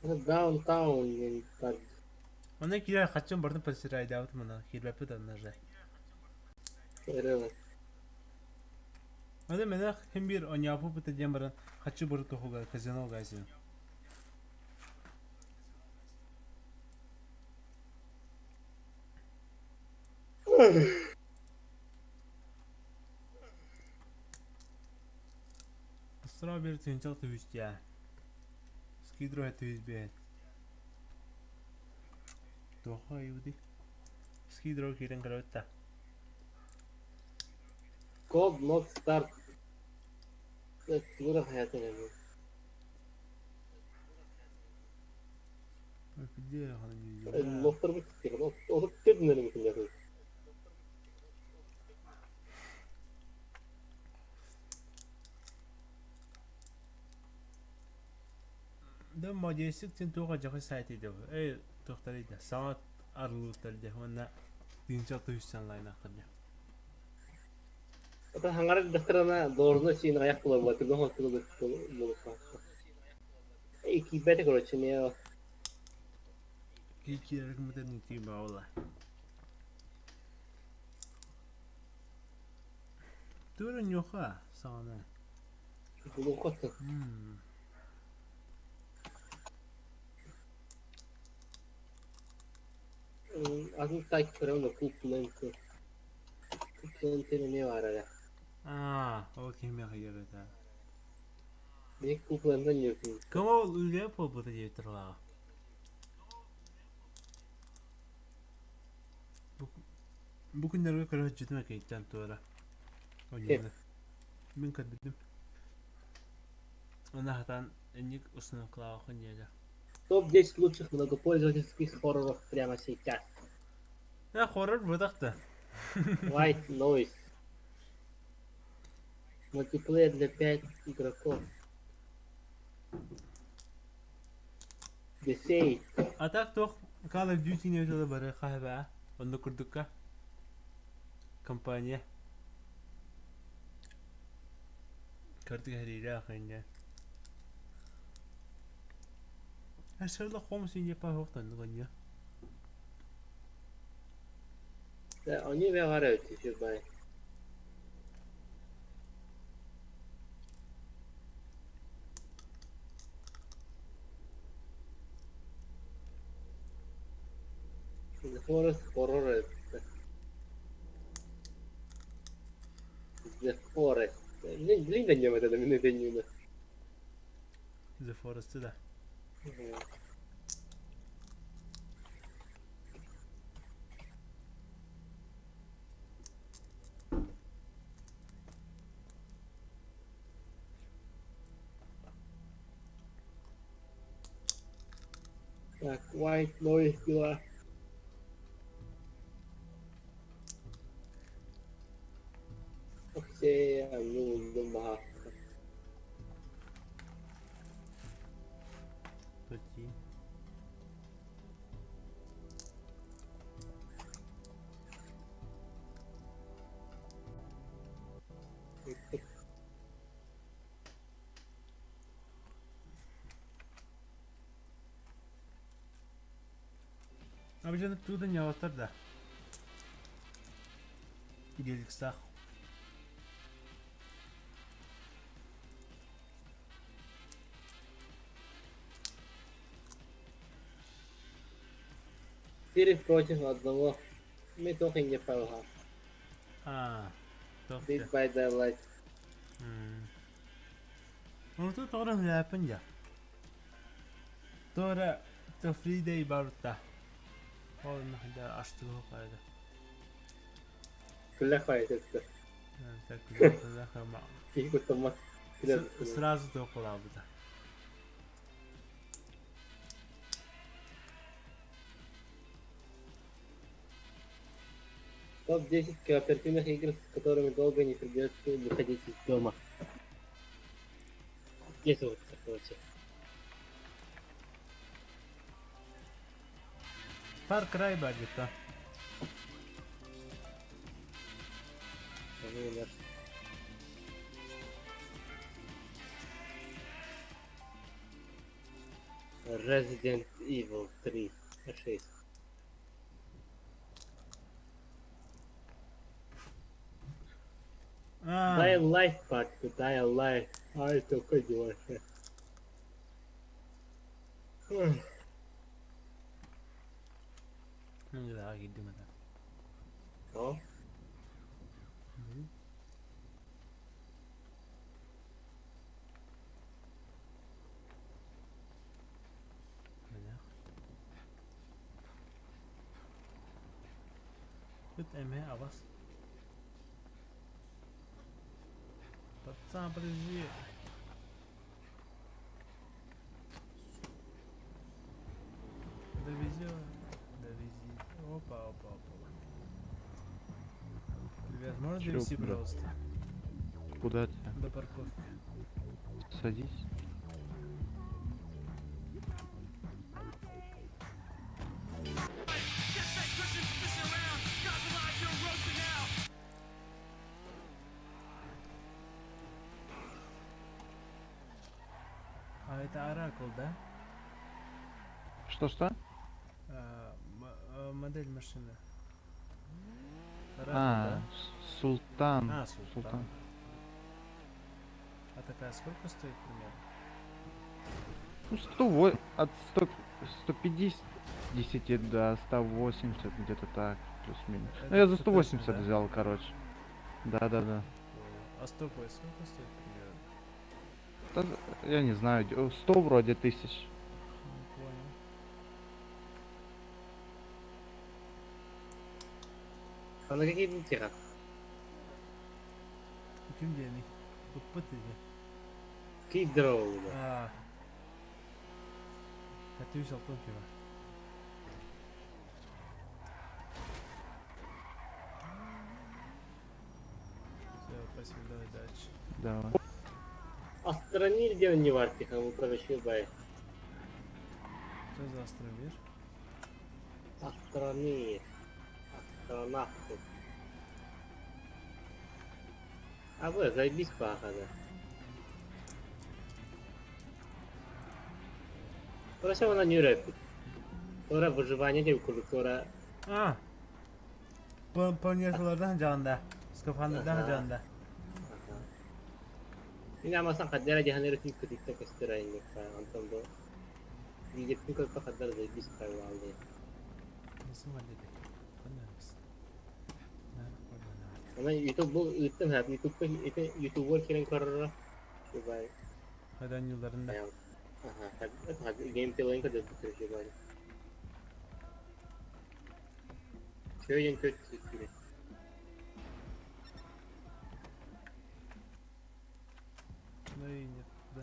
S2: Даунтаун диэн бар.
S1: Онно киирэн хаччын бардым подсирайдаабытым ана киирбэппит анна же.
S2: Эрэ.
S1: Аны мэнэх хим биир оньяаппыт диэн баран хаччы бары туһугар казино газин. Strawberry тыһыынча түһүстэ. Скидро түһүс Туохха айыбытый? Скидро киирэн көрөбүт да.
S2: Code not start. Тугу хайатын эми. Лохтор бит. Олук төдүнөр микин
S1: Да модельсик син туох адьахай сайт иде бу. Эй туохтар иде. Саҥа арылыыттар иде. Уонна тыынча түһүссэн лайнаахтар иде.
S2: Ата хаҥар дахтарана дорно син аяк була була түгэн хотугу була. Эй киибэте короче не
S1: Киирэр мытын тиим баала. Тура ньуха саҕана.
S2: Булуҥхоттон. Атын так көрөм да купланты. Купланты эмиэ баар эрэ.
S1: Аа, ол кимиэхэ диэбэтэ.
S2: Биһиги куплантан диэбитим.
S1: Кому ол үлэ буолбута диэбиттэр улааҕа. Бу күннэргэ көрө сылдьытым экэйиттэн туора. Ойууну. Мин көрбүтүм. Оны хатан инник установкалаах диэли.
S2: Топ-10 лучших многопользовательских хорроров прямо сейчас.
S1: Э, хоррор бытах да.
S2: White Noise. Мультиплеер для 5 игроков. The Sage.
S1: А так туох Call of Duty не бары хаһыба онно курдукка компания Кырдык эриилээх инньэ. Шерлок Холмс инньэ паһуохтаннык онньо.
S2: Они бэҕэр бай. The Forest Horror The Forest. Блин, да это минуту
S1: The Forest да.
S2: Так, White Noise дела. Окей, ну, маха.
S1: Тоти. Абыжаны туда не аватар да. Геликсах.
S2: Четыре против одного. Мы только не поймал.
S1: А,
S2: Dead by Daylight.
S1: Уруту тоҕо үлээппин дьэ. Тоҕо The Free Day барыта. Ол да астыгы хайда.
S2: Күллэх хайда.
S1: Так күллэх ма.
S2: Киһи куттаммат.
S1: Сразу тоқолаабыта.
S2: Топ-10 кооперативных игр, с которыми долго не придется выходить из дома. Здесь вот, короче.
S1: Far Cry баар дьита.
S2: Resident Evil 3 6.
S1: Аа.
S2: Dying Light Part 2, Dying Light. Ай, только дёшево.
S1: Да, киирдим этэ.
S2: О,
S1: Ыт эмиэ абас. Пацан, подожди. Довези. Довези. Опа, опа, опа. Привет, можно
S5: Чё,
S1: довести,
S5: куда?
S1: пожалуйста?
S5: Куда тебя?
S1: До парковки.
S5: Садись.
S1: А это Оракул, да?
S5: Что-что?
S1: А, модель машины. Оракул,
S5: А,
S1: да?
S5: Султан.
S1: А, Султан.
S5: Султан.
S1: А такая сколько стоит примерно?
S5: Ну, от 100, 150 до 180, где-то так, плюс-минус.
S1: Это
S5: Ну, я за
S1: ФТшная,
S5: 180
S1: да?
S5: взял, короче. Да-да-да.
S1: Понял. А стоковая сколько стоит примерно?
S5: Да, я не знаю, 100 вроде тысяч.
S1: Не понял.
S2: А на какие тихо?
S1: Ким диэний? Ыппыт ини.
S2: Какие дроуны?
S1: Аа. Хэт үс алтан кима. Все, спасибо, давай дальше.
S5: Давай.
S2: Астронир диэн не бар тихо, мы провещи бай.
S1: Что за Астромир?
S2: Астронир. Астронавты. А вы заебись пахана. Короче, она не рэпит. Тора выживание деп курдук, тора
S1: А! Планеталардан жаҕанда. Скафандрдан жаҕанда.
S2: Мин амасан хаддара дьаһаныр тикка көстөр айнник антон бу видеотун көрпө хаддара заебись пайвалды. Она YouTube бу ыттым хап YouTube ите YouTuber кирен көрөрө. Шубай.
S1: Хадан yıllarında.
S2: Аха, геймплейин көрдөп шубай. Чөйен көт кире.
S1: Ну и нет, да.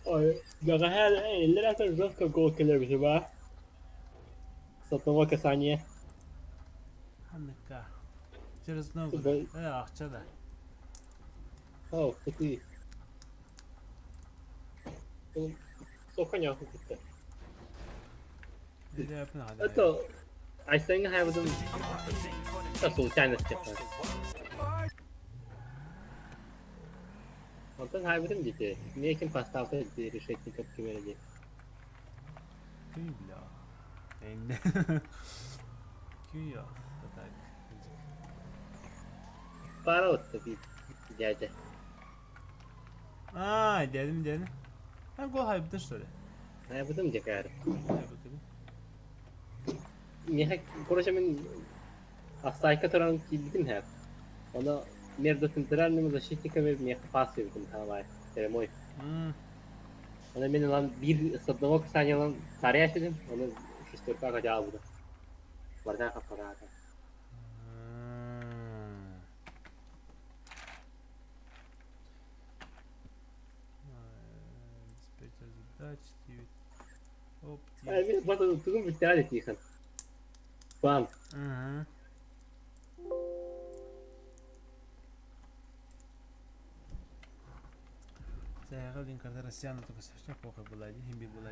S2: Ой, бэҕэһээ иллэр жестко гол кэлэр ба. С одного касания.
S1: Ханныка. Через ногу.
S2: Да.
S1: Акча да.
S2: О, ты. Сохранял кутта. Это Айсенге хайбытым это случайность типа. Онтон хайбытым дите. Неким поставка решетников кимереди.
S1: Күй бля. Энде. Күй так.
S2: Пара вот бит дядя.
S1: А, дедим дедим. А гол хайбытын что ли?
S2: Хайбытым декар.
S1: Хайбытым.
S2: Не короче мен Астайка туран кийбитим хэп. Оны между центральными защитниками мне пас бердим давай. Прямой. Оны мен лан бир с одного касания лан царя сидим, оны шестерка хотя бы. Бардан хапарата.
S1: Диспетчер задач, девять. Оп,
S2: А мен бата тугум биттере тихан. Бам.
S1: Угу. Сэһэҕэ диэн карта Россияны только совсем плохо была, химби была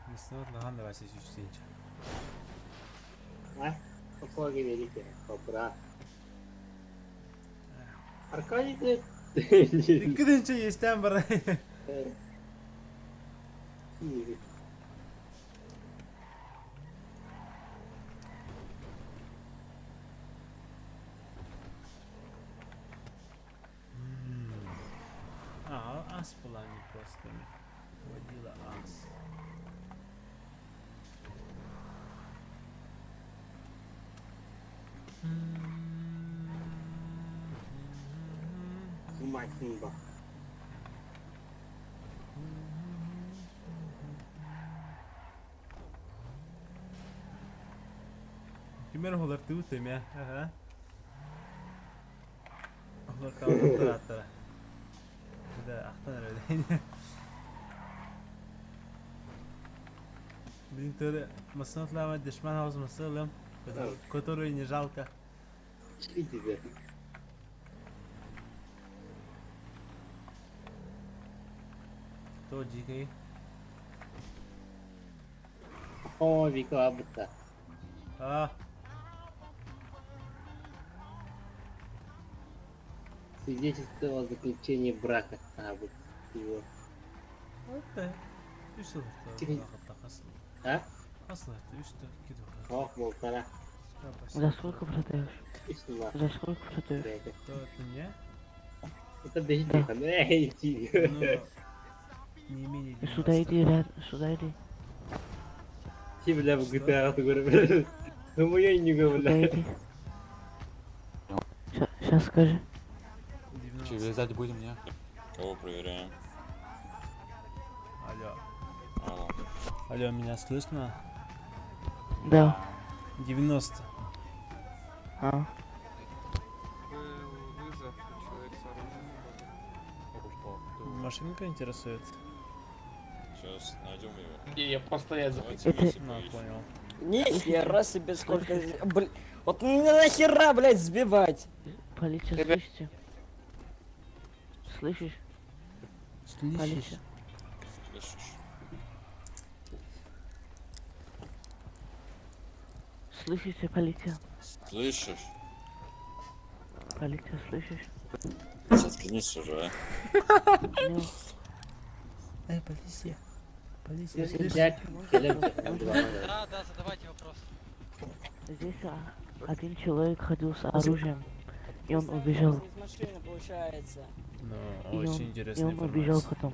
S1: Миснор нахан давай сүүстенче.
S2: А? Какого великий, брат. Аркадий, ты...
S1: Икки есть там бар. А, ас была не просто. Водила ас.
S2: Мать
S1: Кимэр оһолортубут эмиэ, аха. Оһолортаабыттар ааттара. Да, ахтан эрэ Блин, ты массыына дешман хаус массыылым, которую не жалко.
S2: Тебе.
S1: То дикий.
S2: О, Вика Абута.
S1: А.
S2: Свидетельство о заключении брака. А, вот его.
S1: Вот Үс
S2: А?
S1: Ох,
S2: полтора.
S6: За сколько продаешь? За сколько продаешь?
S1: Кто это мне?
S2: Это бежит, да. Эй, иди.
S1: Ну, не менее 90.
S6: Сюда иди, ряд, сюда иди.
S2: Ти, бля, в GTA, ты говорю, Ну, я и не говорю.
S6: Сюда иди. Сейчас скажи.
S7: Че, вязать будем, не?
S8: Кого проверяем?
S1: Алло.
S8: Алло.
S1: Алло, меня слышно?
S6: Да.
S1: 90.
S6: А.
S9: Вызов, человек с оружием.
S1: Машинка интересует?
S8: Сейчас найдем его.
S9: И я постоять
S8: Давайте
S6: Это-
S8: вместе
S1: Ну,
S8: поищем.
S1: понял.
S10: Нихера себе сколько... Блин, вот нахера, блядь, сбивать?
S6: Полиция,
S9: Ребят.
S6: слышите? Слышишь?
S1: Слышишь?
S6: Полиция.
S8: Слышишь?
S6: Слышите, полиция?
S8: Слышишь?
S6: Полиция, слышишь?
S8: Заткнись уже, а.
S6: Ну,
S1: Эй, полиция. Полиция, слышишь?
S9: Да, да, задавайте вопрос.
S6: здесь один человек ходил с оружием, и он убежал.
S10: Из машины, получается.
S1: Ну,
S6: И
S1: очень
S6: он, и
S1: интересная
S6: он убежал
S1: информация.
S6: потом.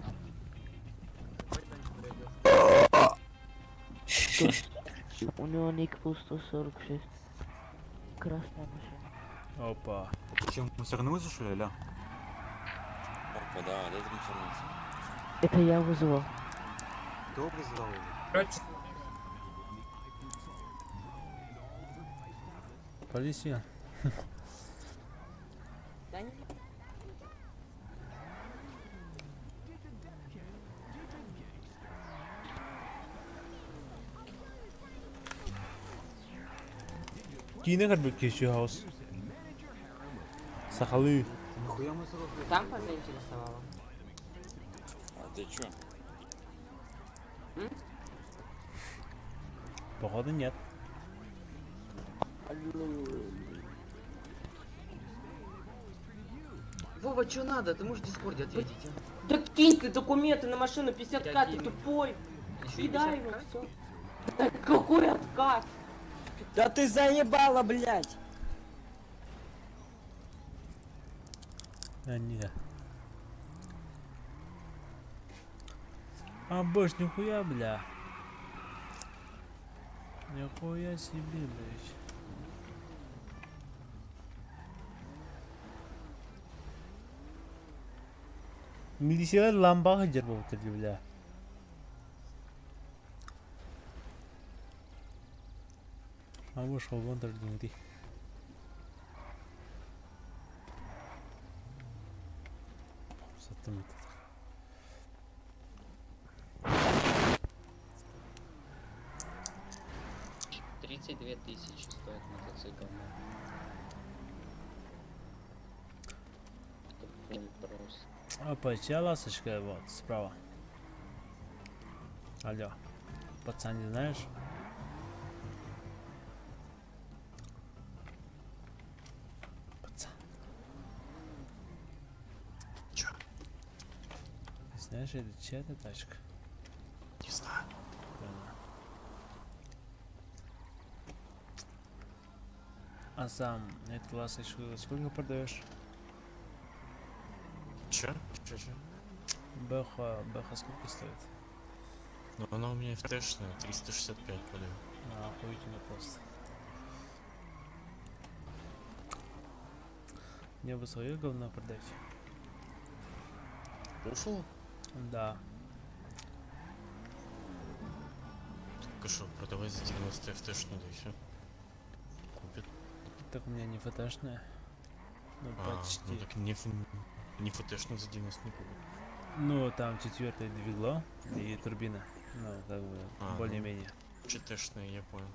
S6: У него ник был 146. Красная машина.
S1: Опа.
S7: Чем, мусорнулся, что ли, ля?
S8: Опа, да, дай информацию.
S6: Это я вызвал.
S7: Кто вызвал его?
S1: Полиция.
S10: Да не
S1: Киинэ көрбүт киһи хаус. Сахалы.
S7: Нахуя мусорнулся?
S10: Там заинтересовало.
S8: А ты чё?
S1: Походу нет.
S11: Вова, что надо? Ты можешь в Дискорде ответить, а?
S10: Да кинь ты документы на машину 50к, ты тупой.
S11: Ещё и
S10: Кидай
S11: 50К?
S10: его, все. Да какой откат? Да ты заебала, блядь!
S1: А, нет. А, больше нихуя, бля. Нихуя себе, блядь. Милициялар ламбаға жер болып тұрды, бля. А вот шолбон тұрды Саттым это.
S9: 32 тысячи стоит мотоцикл. Это блин, просто.
S1: Опа, чья ласточка вот справа? Алло. Пацан, не знаешь? Пацан.
S7: Чё?
S1: Ты знаешь, это чья это тачка?
S7: Не знаю.
S1: Понял. А сам эту ласточку за сколько продаешь?
S7: Чё? Чё, чё?
S1: Бэха, бэха сколько стоит?
S7: Ну она у меня FT-шная, 365 продаю.
S1: А, охуительно просто. Мне бы свое говно продать.
S7: Буффало?
S1: Да.
S7: Так что, продавай за 90 FT-шную, да и все. Купит.
S1: Так у меня не ФТшная. Ну,
S7: А,
S1: почти.
S7: ну так не, не ФТ-шную за 90 не купит.
S1: Ну, там четвертое двигло и турбина. Ну, как бы,
S7: А, ну.
S1: более-менее.
S7: ЧТ-шная, я понял.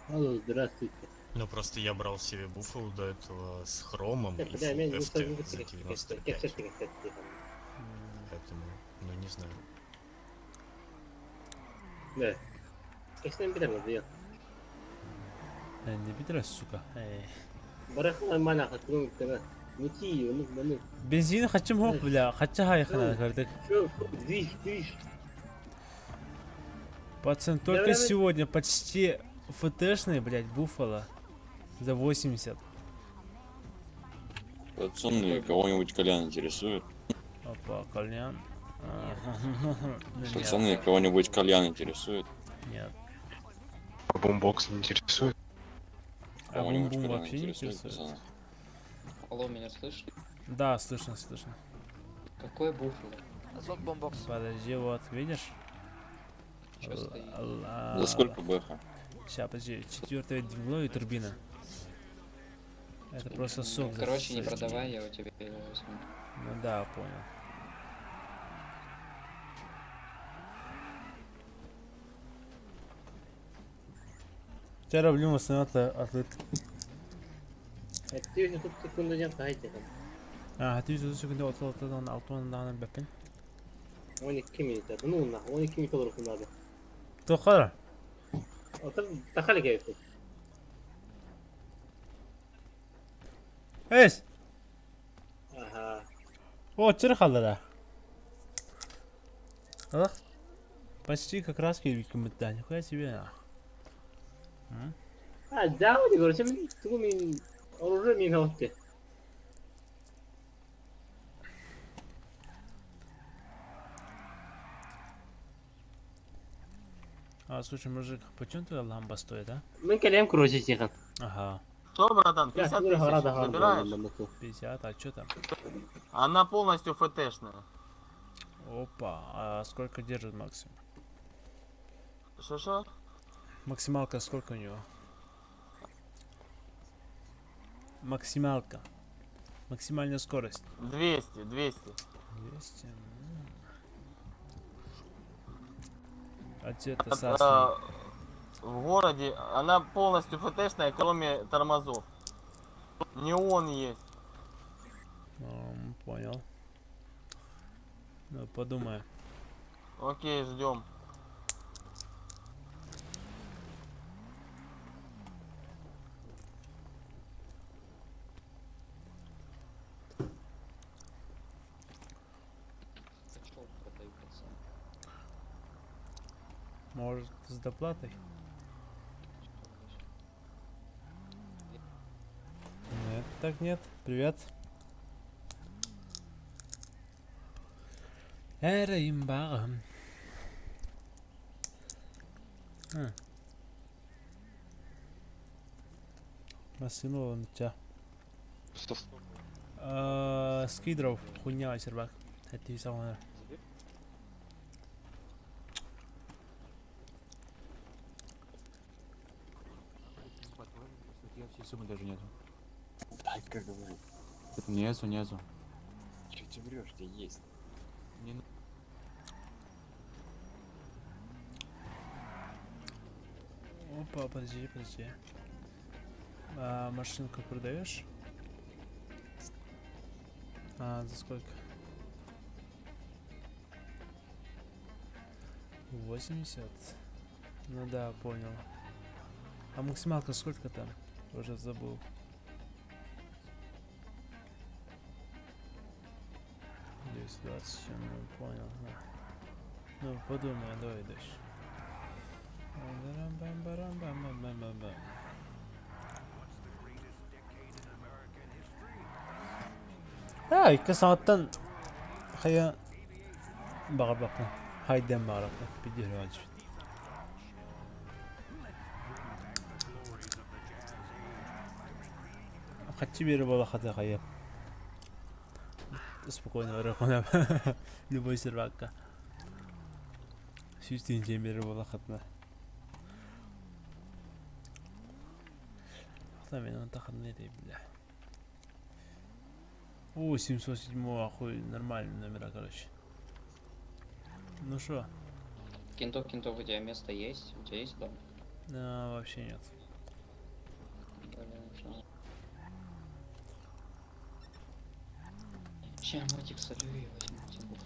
S2: Алло, здравствуйте.
S7: Ну просто я брал себе Буффало до этого с хромом и
S2: Бля, мен
S7: FT
S2: мусор
S7: за 95. Поэтому, ну не знаю.
S2: Да. Кэпсэтэн билэр да.
S1: Не битра, сука. Эй.
S2: Барах нормально хатырын кына. Мути, ну, ну.
S1: Бензин хочу хоп, бля, хочу хайхана, кардык.
S2: Чё, движ, движ.
S1: Пацан, только
S2: Давай.
S1: сегодня почти ФТшный, блядь, Буффало за 80.
S8: Пацаны, кого-нибудь кальян интересует?
S1: Опа, кальян. Ну, нет.
S8: Пацаны, кого-нибудь кальян интересует?
S1: Нет.
S12: А бумбокс не интересует?
S1: А
S8: Кого-нибудь
S1: бум-бум
S8: кальян
S1: вообще не
S8: интересует,
S1: интересует?
S8: пацаны?
S9: Алло, меня слышно?
S1: Да, слышно, слышно.
S9: Какой буффало?
S11: Азот бомбокс.
S1: Подожди, вот, видишь?
S9: Чё стоит?
S8: За сколько бэха?
S1: Сейчас, подожди, четвертое двигло и турбина. Это просто сок.
S9: Короче, не продавай, я у тебя его возьму.
S1: Ну да, понял. Вчера роблю основно атлет.
S2: 230 секунду ден кайты.
S1: А, 230 секунду 36-дан 6-дан бэппин.
S2: 12 минут. Ну, на, 12 минут olur надо.
S1: Тохара.
S2: Ото тахали кайф.
S1: Эс!
S2: Ага.
S1: О, чырхалара. Ах. Почти как раз кирбиком да, нихуя себе. на. М?
S2: А, да, вот короче, мен тугу мен оружие мен алып
S1: А, слушай, мужик, почем твоя ламба стоит, а?
S2: Мен кэлэм короче тихан.
S1: Ага.
S13: Что, братан, 50 тысяч забираешь?
S1: 50, а что там?
S13: Она полностью ФТшная.
S1: Опа, а сколько держит максимум?
S13: Что-что?
S1: Максималка сколько у него? Максималка. Максимальная скорость.
S13: 200, 200.
S1: 200. А цвета
S13: А,
S1: сасный.
S13: В городе она полностью ФТшная, кроме тормозов. Неон есть.
S1: Понял. Ну, подумаю.
S13: Окей, ждем.
S9: Пошел, продаю, пацан.
S1: Может, с доплатой? Нет, так нет. Привет. Эра имба. А. Машину вон ча. Скидров, хуйня, сербак. Это самое.
S7: Суммы даже нету.
S8: Дай как говорю.
S7: Нету, нету.
S8: Че ты врешь, тебе есть.
S7: Не
S1: Опа, подожди, подожди. А, машинку продаешь? А, за сколько? 80? Ну да, понял. А максималка сколько там? Уже забыл. 220, ну понял, да. Ну, подумай, давай дальше. Барам-бам-барам-бам-бам-бам-бам. А, икки саҕаттан хайа баҕарбаппын, хайдыан баҕарбаппын, пиздец Хаччы биэрэ буола хата хайа. Спокойно барыаххына любой сервакка. Сүүс тыһыынча биэрэр буоллаххытына. Мен онто ханна этэй бля. О, 707 охуй, нормальный номера, короче. Ну шо?
S9: Кентов, кентов, у тебя место есть? У тебя есть дом?
S1: А, вообще нет.
S9: Блин, жалко. Ща я мотик солью и возьму тебе.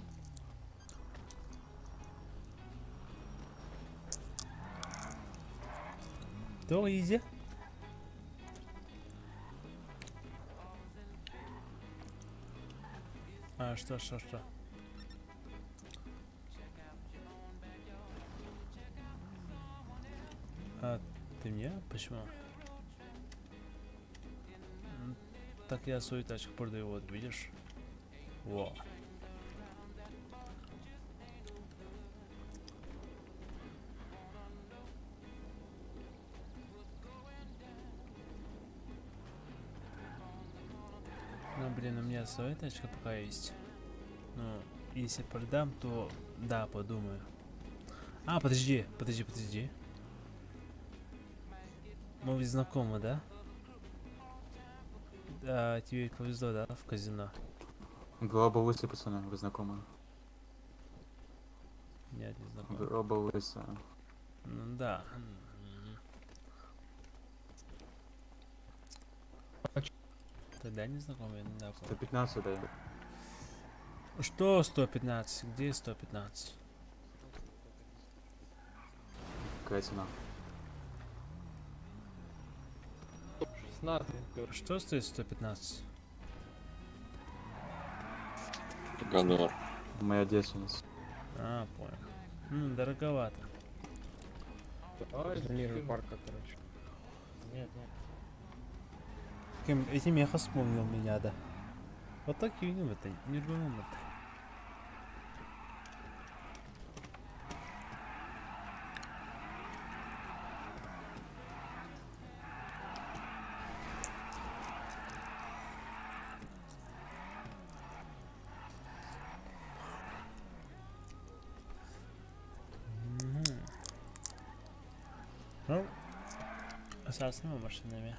S1: Кто изи? А, что, что, что? А, ты мне? Почему? Так я свою тачку продаю, вот, видишь? Во. Ну, блин, у меня своя тачка пока есть. Ну, если продам, то да, подумаю. А, подожди, подожди, подожди. Мы ведь знакомы, да? Да, тебе ведь повезло, да, в казино?
S14: Вы оба лысые, пацаны, вы знакомы.
S1: Нет, не знакомы.
S14: Вы оба лысые.
S1: Ну да. Тогда не знакомы, да, помню.
S14: 115 даю.
S1: Что 115? Где 115?
S14: Какая цена?
S1: 16. Что стоит 115?
S8: Гадор.
S14: Моя девственница.
S1: А, понял. Ну, дороговато.
S15: Мир парка, короче.
S1: Нет, нет. Кем этим я вспомнил меня, да. Вот так и не это, не это. Ну, с разными машинами.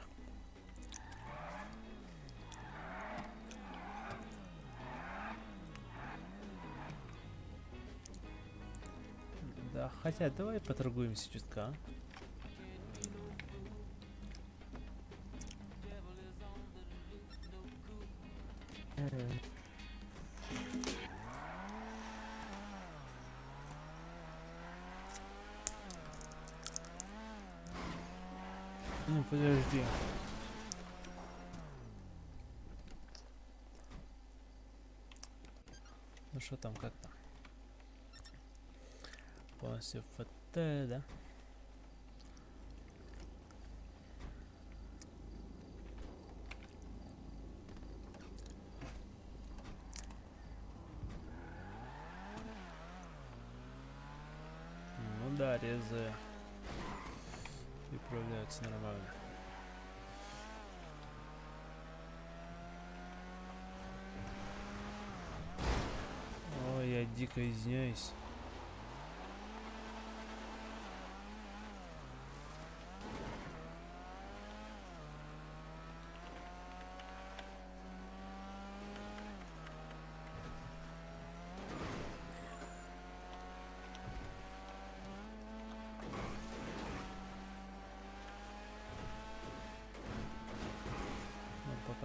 S1: Да, хотя давай поторгуемся чутка. а? Ну, подожди. Ну что там, как там? Полностью ФТ, да? Ну да, резы управляются нормально. Ой, я дико извиняюсь.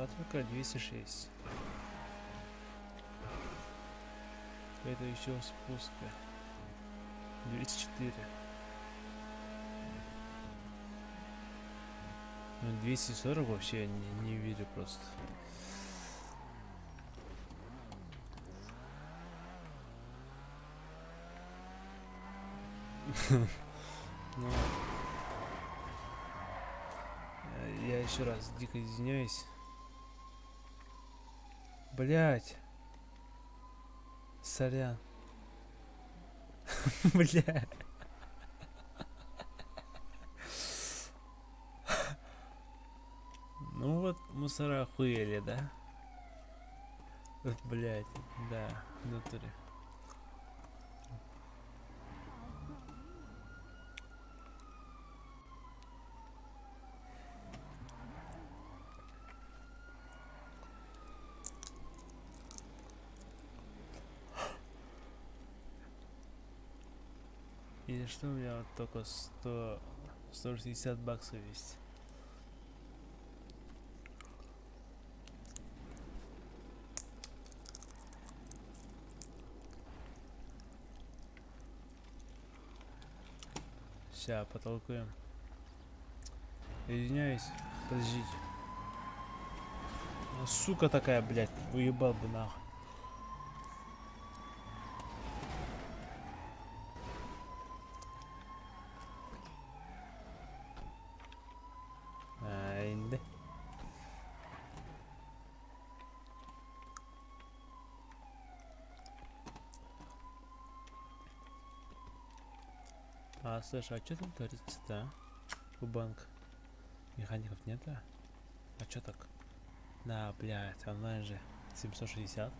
S1: Пока только 206. Это еще спуска. 204. Ну, 240 вообще я не, не верю просто. Ну, я еще раз дико извиняюсь. Блять. Сорян. Бля. Ну вот, мусора охуели, да? Блять, да, в натуре. Или что у меня вот только 100, 160 баксов есть. Ща, потолкуем. Извиняюсь, подождите. Ну, сука такая, блядь, уебал бы нахуй. Инде. А, слушай, а что там творится-то, а? У банка? Механиков нет, а? А чё так? Да, блядь, онлайн же 760,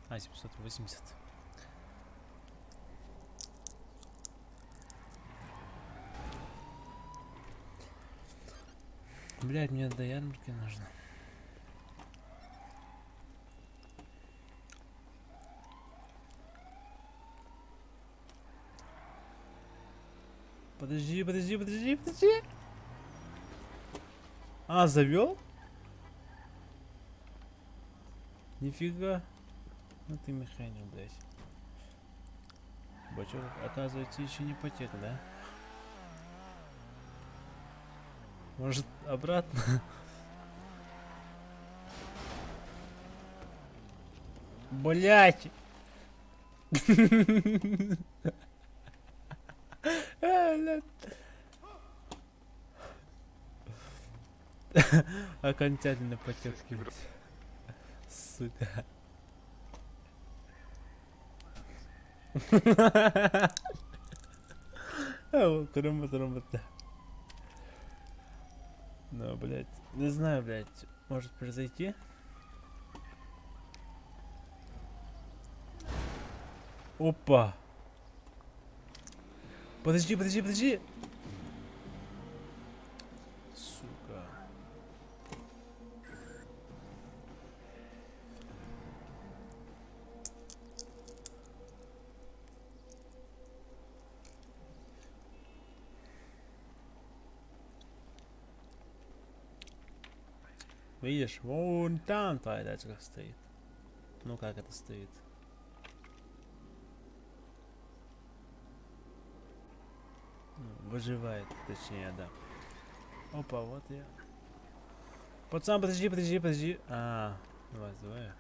S1: а 780. Блядь, мне до ярмарки нужно. Подожди, подожди, подожди, подожди. А, завел? Нифига. Ну ты механик, блядь. Бачок, оказывается, еще не потек, да? Может, обратно? Блять! Окончательно потек, блядь. Сука. Кырымбыт, Ну, блядь, не знаю, блядь, может произойти. Опа. Подожди, подожди, подожди. Сука. Видишь, вон там твоя тачка стоит. Ну как это стоит? Ну, выживает, точнее, да. Опа, вот я. Пацан, подожди, подожди, подожди. А, давай, давай.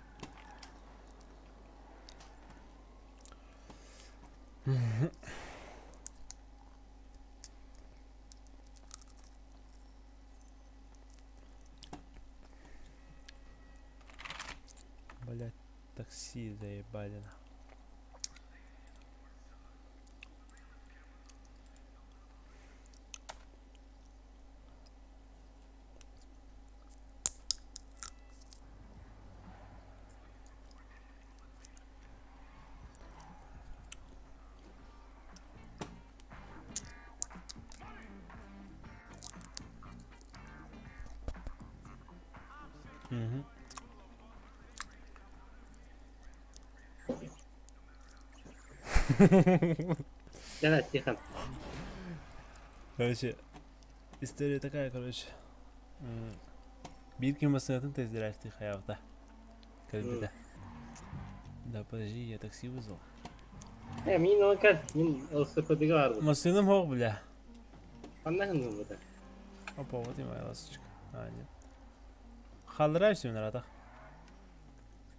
S1: Блять, такси заебали. Угу.
S2: Да-да, тихо.
S1: Короче, история такая, короче. Биир ким массыынатын тест-драйвтыы хайаабыта. Кэлбитэ. Да, подожди, я такси вызвал.
S2: Э, мин ол кэл, мин ЛСПД-га барбыт.
S1: Массыынам суох, бля.
S2: Ханна гынныбыта?
S1: Опа, вот и моя ласточка. А, нет. Халдырай все на ратах.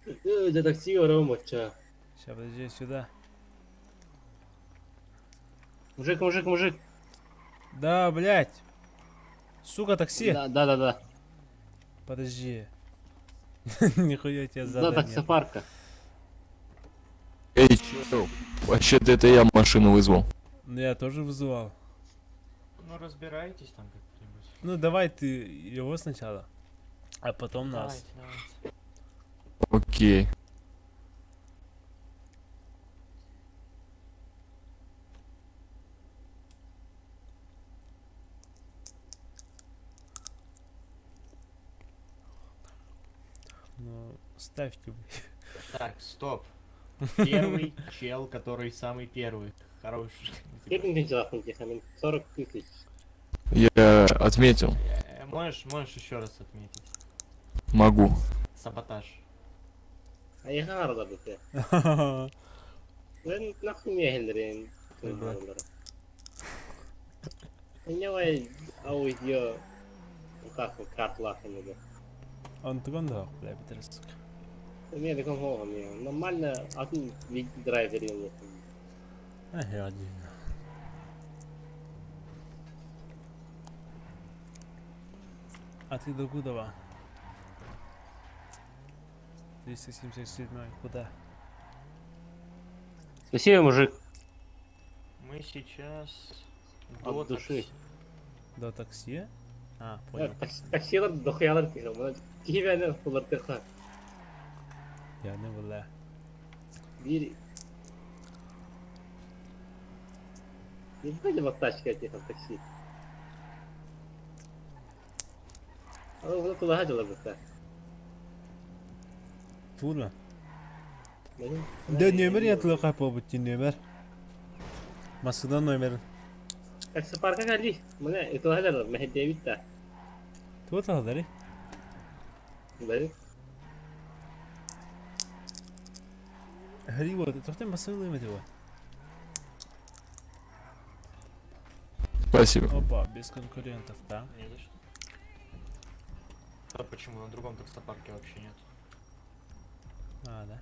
S2: Дьэ такси барабын бочча.
S1: Сейчас, подожди, сюда.
S2: Мужик, мужик, мужик.
S1: Да, блядь. Сука, такси.
S2: Да, да, да, да.
S1: Подожди. Нихуя тебе
S2: Да,
S1: задание.
S2: таксопарка.
S8: Эй, чел, вообще-то это я машину вызвал.
S1: Ну я тоже вызывал.
S7: Ну разбирайтесь там как-нибудь.
S1: Ну давай ты его сначала, а потом нас.
S7: Давайте, давайте.
S8: Окей.
S1: Ну, ставьте, блядь.
S7: Так, стоп. Первый чел, который самый первый. Хороший.
S2: Сколько телефон тихо, 40 тысяч.
S8: Я отметил.
S7: Можешь, еще раз отметить.
S8: Могу.
S7: Саботаж.
S2: А я харда бите. Мен нахуй не хендерин. Давай аудио так картлахын да.
S1: Антон да, бля, битер, сука.
S2: Мен деком хоғым я. Нормально атын драйвер енді.
S1: Эх, один. А ты до куда? 377 куда?
S2: Спасибо, мужик.
S7: Мы сейчас
S2: От
S7: до
S2: души.
S7: такси.
S1: До такси? А, понял.
S2: Таксилар дохуялар тихо. Мына кибәне булар тихо.
S1: Я не была.
S2: Bir Не были вот тачка тихо такси. А ну туда дела бы
S1: Тура. Да номер я тылы побыть номер. Масыдан номер.
S2: Таксопарка кали. Мына это дела, мы Дэвид та.
S1: Тура тағдары.
S2: Да.
S1: Хри вот, тоқтен масыдан номер его.
S8: Спасибо.
S1: Опа, без конкурентов, да?
S7: Не за что. А почему на другом таксопарке вообще нет?
S1: А, да.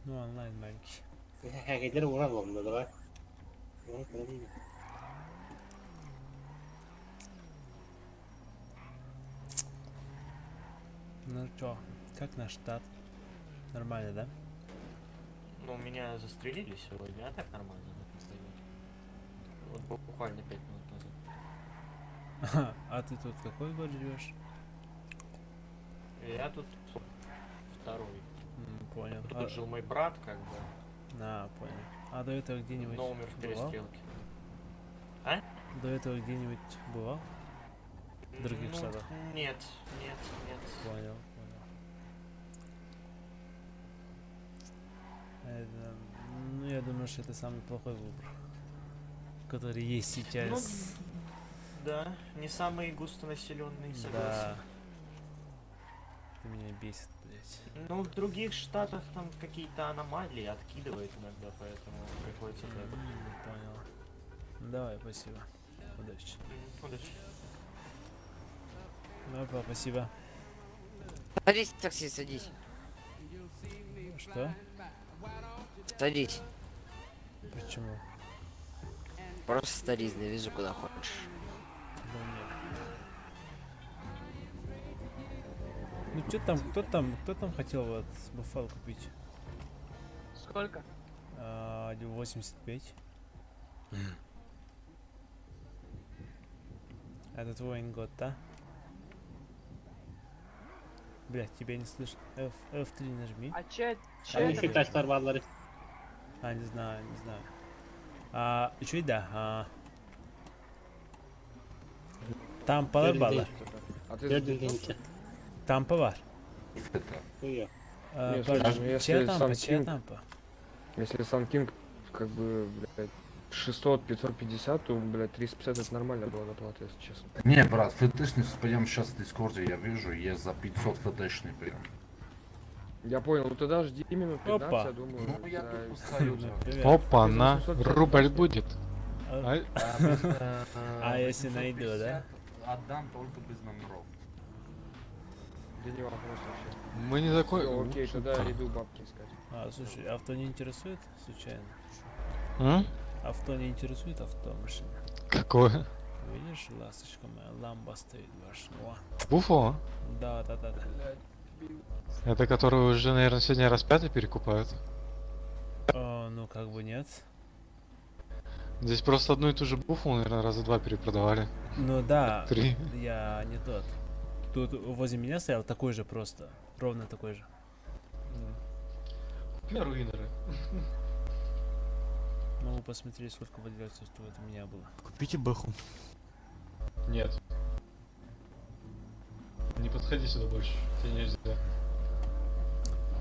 S1: Ну, онлайн маленький.
S2: Хәкәйләр урап алды, давай.
S1: Ну чё, как наш штат? Нормально, да?
S7: Ну, меня застрелили сегодня, а так нормально. да, сойдёт. Вот буквально 5 минут назад.
S1: А ты тут какой год живешь?
S7: Я тут второй.
S1: Понял.
S7: Тут
S1: А-
S7: жил мой брат, как бы,
S1: А, понял. А до этого где-нибудь
S7: но умер в
S1: бывал?
S7: перестрелке. А?
S1: До этого где-нибудь бывал? В других
S7: Ну,
S1: штатах?
S7: Нет, нет, нет.
S1: Понял, понял. Это, ну, я думаю, что это самый плохой выбор, который есть сейчас.
S7: Ну, да, не самый густонаселенный,
S1: да.
S7: согласен.
S1: Это меня бесит, блядь.
S7: Ну, в других штатах там какие-то аномалии откидывает иногда, поэтому приходится так.
S1: Понял. Ну, Давай, спасибо. Удачи.
S7: Удачи.
S1: Опа, спасибо.
S11: Садись в такси, садись.
S1: Что?
S11: Садись.
S1: Почему?
S11: Просто садись, довезу куда хочешь.
S1: Да нет. Ну что там, кто там хотел вот Буффало купить?
S10: Сколько?
S1: А, 85. Это твой ингот, да? Блять, тебя не слышно. F, F3 нажми.
S10: А че, че
S2: А
S10: это?
S2: еще тачкалар барлары.
S1: А, не знаю, не знаю. А, еще и да. А. Тампалар балар.
S2: Dördüncü.
S1: Тампа бар.
S2: Yok.
S1: А,
S5: Не,
S1: бар.
S5: слушай, ну
S1: Чья
S5: если
S1: тампа,
S5: сам
S1: чья
S5: Кинг,
S1: тампа?
S5: если Сан Кинг, как бы, блядь,
S15: 600, 550, то, блядь, 350 это нормально была доплата, если честно.
S16: Не, брат, ФТшный, прямо сейчас в Дискорде я вижу, есть за 500 ФТшный прям.
S15: Я понял, ну тогда жди минут 15,
S1: Опа.
S15: я думаю.
S16: Ну, я
S15: за-
S16: тут постою.
S1: Привет.
S12: Опа, на
S15: 850
S12: рубль будет.
S1: А,
S12: А,
S1: а если найду, да?
S16: 850 Отдам только без номеров.
S15: Да не вопрос вообще.
S12: Мы не такой.
S15: Всё, окей, тогда иду бабки искать.
S1: А, слушай, авто не интересует, случайно?
S12: М?
S1: Авто не интересует, авто машина.
S12: Какое?
S1: Видишь, ласточка моя, ламба стоит ваша. О.
S12: Буфо?
S1: Да.
S12: Это которую уже, наверное, сегодня раз пятый перекупают.
S1: А, ну, как бы нет.
S12: Здесь просто одну и ту же буфу, наверное, раза два перепродавали.
S1: Ну да,
S12: Три.
S1: я не тот. Тут возле меня стоял такой же просто. Ровно такой же.
S12: Купи руинеры.
S1: Могу посмотреть, сколько владельцев тут у меня было.
S14: Купите бэху.
S12: Нет. Не подходи сюда больше, тебе нельзя.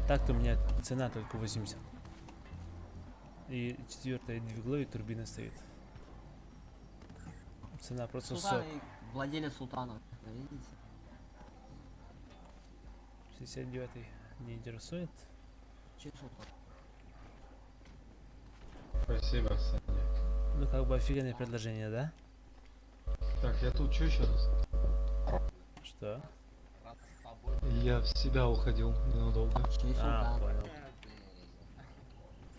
S1: Так-то у меня цена только 80. И четвертое двигло и турбина стоит. Цена просто
S10: Султан
S1: сок.
S10: и владелец султана. Видите?
S1: 69 не интересует.
S10: Чей султан?
S12: Спасибо, Саня.
S1: Ну как бы офигенное предложение, да?
S12: Так, я тут что еще раз?
S1: Что?
S12: Я в себя уходил ненадолго.
S10: Чей
S1: А,
S10: султан?
S1: понял.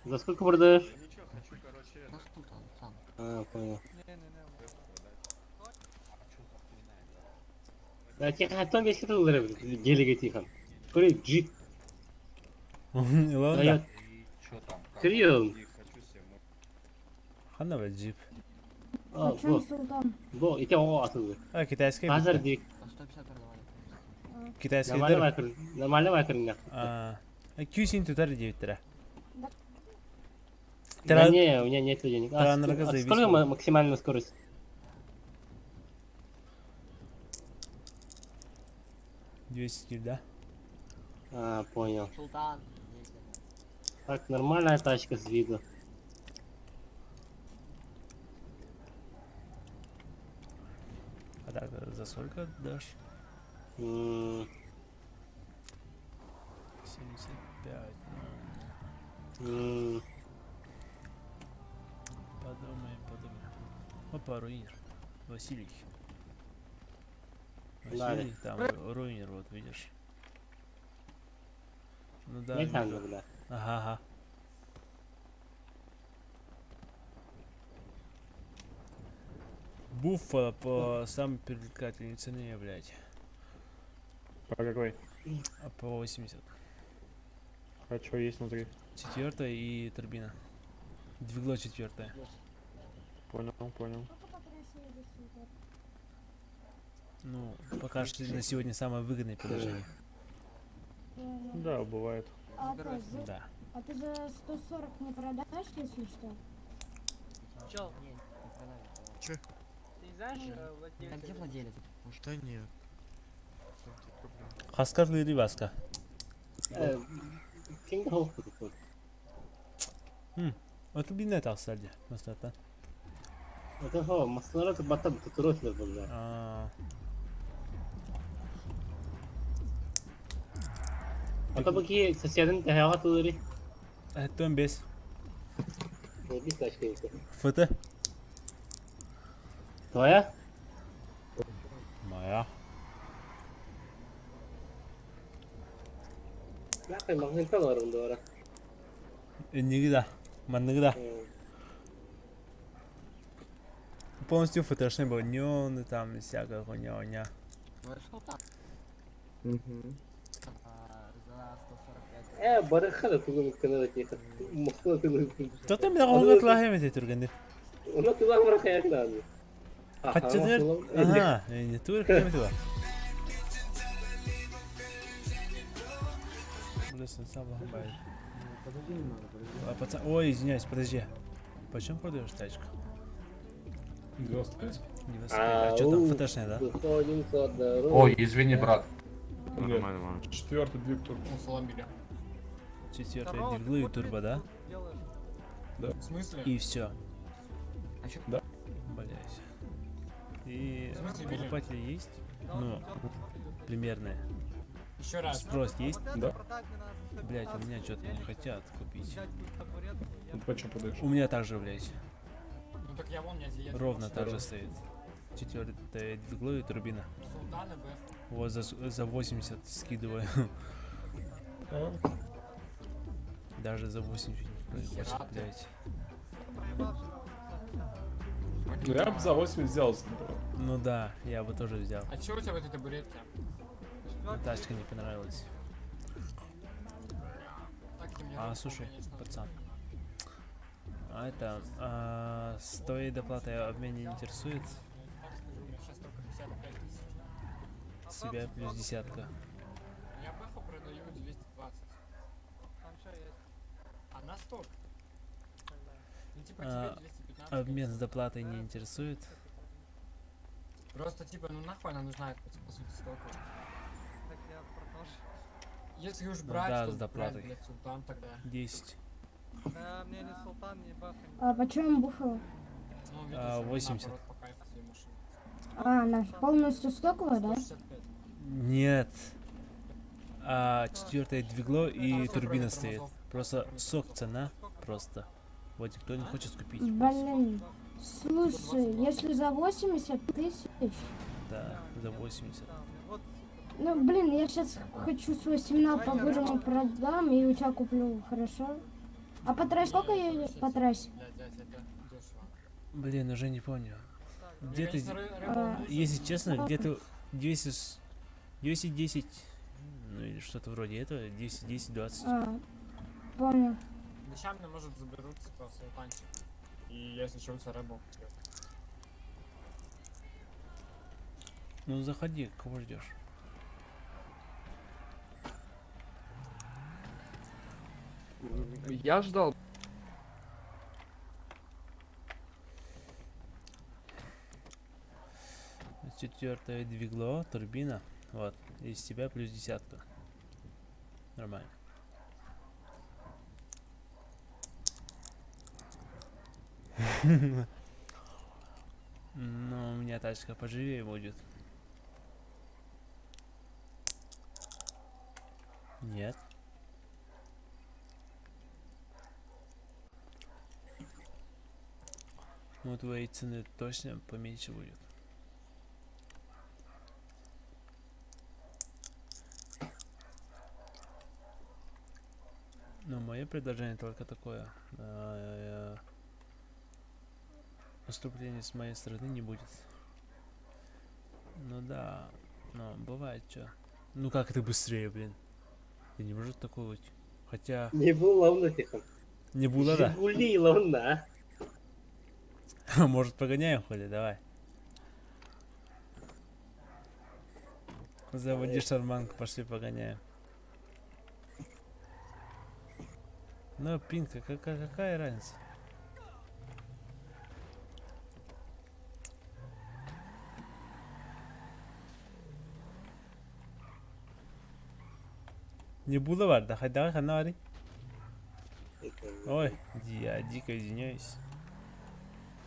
S2: За сколько продаешь?
S10: Да, султан, сам.
S2: А, понял. Да, тихо, а том если ты гелига тихо. Кури, джип.
S1: Ладно.
S2: Дает. Серьезно?
S1: Ханова джип.
S2: А, во. Во, и те о, оттуда.
S1: А, китайская
S2: Базар
S1: битва.
S2: дик.
S10: По 150 продавали.
S1: Китайский
S2: Нормально
S1: дыр.
S2: вайкер, нормально вайкер, нахуй.
S1: А, Кьюсин тутар 9
S2: Да не, у меня нет денег. А,
S1: Транрога
S2: а
S1: заебись
S2: сколько
S1: было.
S2: максимальная скорость?
S1: 200, да?
S2: А, понял.
S10: Султан.
S2: Так, нормальная тачка с виду.
S1: А так, за сколько дашь? 75. Ну,
S2: М,
S1: подумаем, подумаем. Опа, руинер. Василий.
S2: Далее.
S1: Василий, там руинер, вот видишь. Ну да.
S2: Не там
S1: вижу.
S2: же, бля.
S1: Ага. Буффало по самой привлекательной цене, блядь.
S15: По какой?
S1: А по 80.
S15: А что есть внутри?
S1: Четвертая и турбина. Двигло четвертое.
S15: Понял, понял.
S1: Ну, пока что на сегодня самое выгодное предложение.
S15: Да, бывает.
S4: А, ты за-
S1: Да.
S4: а ты за 140 не продашь, если что?
S10: Чё? Не, не продали.
S7: Чё?
S10: Ты не знаешь, А где владелец?
S7: Да нет.
S1: Хаскар Лириваска.
S2: Ким хоп
S1: А турбина это кстати, масата.
S2: Это хо, маслара тут бата бутурот бля.
S1: А,
S2: А то баки соседин тахава тулари.
S1: Это без.
S2: Заебись тачка есть.
S1: ФТ.
S2: Твоя?
S1: Моя.
S2: Нахуй, магнитола бар
S1: Никогда. Манныгда. Полностью фотошный был. Неоны там, всякая хуйня, хуйня.
S10: Ну, султан. А, за 145.
S2: Барыхада тугун канада тихо. Москва тугун.
S1: Кто там меня гонит лахем эти тургенди?
S2: Она туда барахаяк надо.
S1: Хатчыдыр. Ага, не тур кем это? Блин, сам лахбай.
S5: Подожди немного, подожди.
S1: А, пацан, ой, извиняюсь, подожди. Почем продаешь тачку?
S8: 95.
S1: 95. А что там, фотошная, да?
S16: Ой, извини, брат.
S8: Нормально. Четвертый двиг турбо.
S1: Четвертое двигло и турбо, да?
S8: Да. В смысле?
S1: И все.
S8: Да.
S1: Блять. И покупатели есть? Ну, примерные.
S17: Еще раз.
S1: Спрос есть?
S8: Да.
S1: Блять, у меня что-то не хотят купить.
S8: Ну, ты почем продаешь?
S1: У меня также, блять.
S17: Ну так я вон, я, я
S1: Ровно так же стоит. Четвертое двигло и турбина.
S17: Султан и Бэха.
S1: Вот за, за 80 скидываю.
S8: А?
S1: Даже за 80 не
S17: Нихера
S1: хочет,
S17: ты.
S1: блять.
S8: Ну я бы за 80 взял. если бы.
S1: Ну да, я бы тоже взял.
S17: А чё у тебя в этой табуретке?
S1: Но тачка не понравилась.
S17: Так ты мне
S1: А,
S17: руку,
S1: слушай,
S17: конечно.
S1: пацан. А это, а, с твоей доплатой обмен не интересует?
S17: Так скажу, у меня сейчас только 55 тысяч.
S1: С себя плюс десятка.
S17: Я Бэху продаю 220. Она сток. Ну типа
S1: А,
S17: тебе 215.
S1: обмен с доплатой не интересует?
S17: Просто типа, ну нахуй она нужна, по, по сути, стоковая. Если уж
S1: Ну
S17: брать,
S1: да,
S17: то
S1: с
S17: брать,
S1: доплатой.
S17: блядь, султан тогда.
S1: 10.
S4: А почем буфало?
S17: Ну, видишь,
S1: А,
S17: мне
S1: 80.
S17: наоборот, по кайфу две машины.
S4: А, она полностью стоковая, да?
S17: 165.
S1: Нет. А, четвертое двигло и
S17: Там всё,
S1: турбина
S17: кроме
S1: стоит.
S17: тормозов.
S1: Просто сок цена. Просто. Вот никто не хочет купить.
S4: Блин. Слушай, если за 80 тысяч...
S1: Да, за 80.
S4: Ну, блин, я сейчас хочу свой семена по-бырому продам и у тебя куплю, хорошо? А по трассе сколько я по трассе?
S17: Блядь, дядь, это дешево.
S1: Блин, уже не помню. Где-то,
S17: конечно, ры- рыбу
S1: если честно, где-то 200, 210, ну или что-то вроде этого, 210, 20.
S4: А, понял.
S17: Да ща мне, может, заберут, типа, султанчик. И если что, у тебя рыбу куплю.
S1: Ну заходи, кого ждешь?
S15: Я ждал.
S1: Четвертое двигло, турбина. Вот. Из тебя плюс десятка. Нормально. Ну, у меня тачка поживее будет. Нет. Ну, твои цены точно поменьше будет. Но мое предложение только такое. А, Отступления с моей стороны не будет. Ну да, но бывает что. Ну как это быстрее, блин? Я не может такого быть. Хотя...
S2: Не было он тихо.
S1: Не было, да?
S2: Жигули лавна.
S1: Может погоняем хули, давай. Заводи шарманку, пошли погоняем. Ну, пинка, какая, какая разница? Не буду бар, давай, давай, хана Ой, я дико извиняюсь.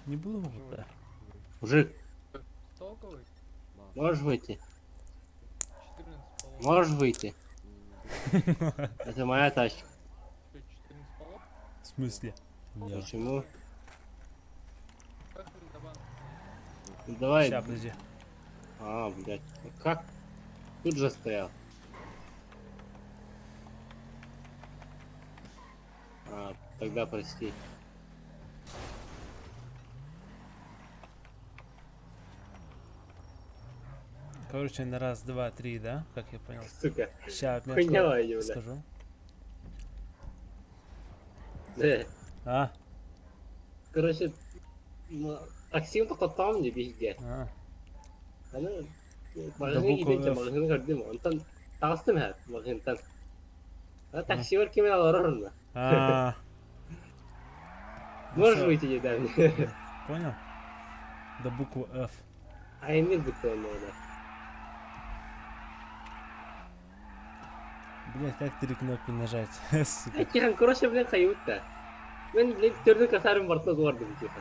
S1: Не буду да.
S2: Мужик, можешь выйти? Можешь выйти? Это моя тачка.
S1: В смысле? Нет.
S2: Почему? Ну, Давай.
S1: Ща, подожди.
S2: А, блядь. Как? Тут же стоял. А, тогда прости.
S1: Короче, на раз, два, три, да? Как я понял.
S2: Сука.
S1: Ща,
S2: Хуйня бля.
S1: скажу.
S2: Да.
S1: А?
S2: Короче, ну, такси только там не везде.
S1: А.
S2: Аны
S1: Да
S2: магазин
S1: буква
S2: кидинче
S1: F.
S2: магазин көрдүм. Онтон таҕыстым һэ магазинтан. А такси бар кемен алар
S1: А. Ну
S2: Можешь
S1: всё.
S2: выйти не дай мне.
S1: Понял? До буквы F.
S2: А я не буква надо.
S1: Блять, как три кнопки нажать? Сука.
S2: Тихан, короче, блин, хайутта. Мен, блин, төрдү касарым бартына бардым, тихо.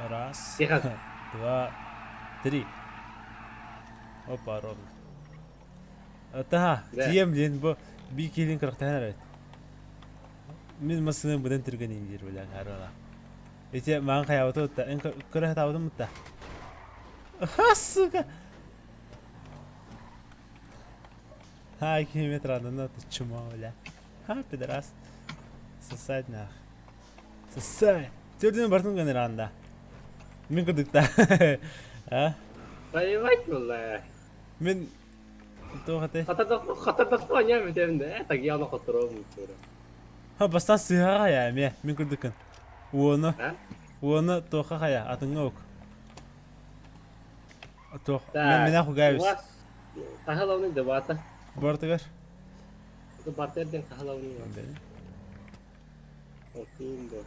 S1: Раз,
S2: Тихо.
S1: два, три. Опа, ровно. Таha,
S2: Да.
S1: тием диэн бу би киилин кырахтаһан эрэ. Мин массыынам быдан түргэн диир бля харула. Ити маан хайаабыта утта, эн көрө хатаабытым утта. Ха, сука! Ха, километр анана ты чума, бля. Ха, пидорас. Сосать нах. Сосать. Төрдүн бартын гэнэр анда. Мин кудукта. А?
S2: Понимать буолла.
S1: Мин туох этэй?
S2: Хатардахпа аньаа бүтэбин да, так я аны хотторобун тура.
S1: Ха, бастан сыһаҕа хайа эмиэ, мин курдуккун. Уону. Уону туохха хайа, атыҥҥа ук. Туох, мен
S2: Так,
S1: менә хугайбыз.
S2: у вас хаһылауны дебата.
S1: Бортыгар.
S2: Это бартер ден хаһылауны. Окей, да.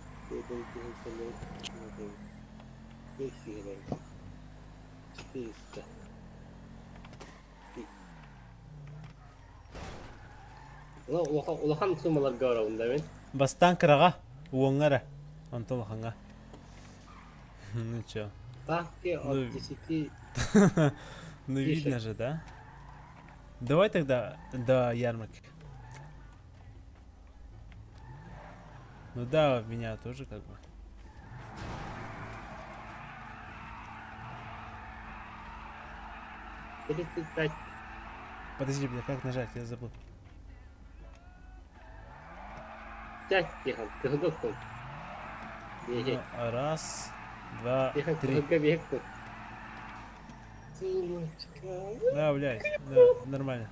S2: 400. Улахан суммаларга барабын да мин.
S1: Бастаан кыраҕа, уоҥҥа эрэ, онтон улахаҥҥа. Ну чё?
S2: Ставки
S1: Ну,
S2: от 10
S1: ну видно же, да? Давай тогда до ярмарки. Ну да, меня тоже как бы.
S2: 35.
S1: Подожди, бля, как нажать? Я забыл.
S2: 5 тихо, кыһыгы
S1: Ну, раз, два,
S2: Тихо,
S1: три.
S2: кыһыгы биэхтин. Сумочка.
S1: Да, блядь, да, нормально.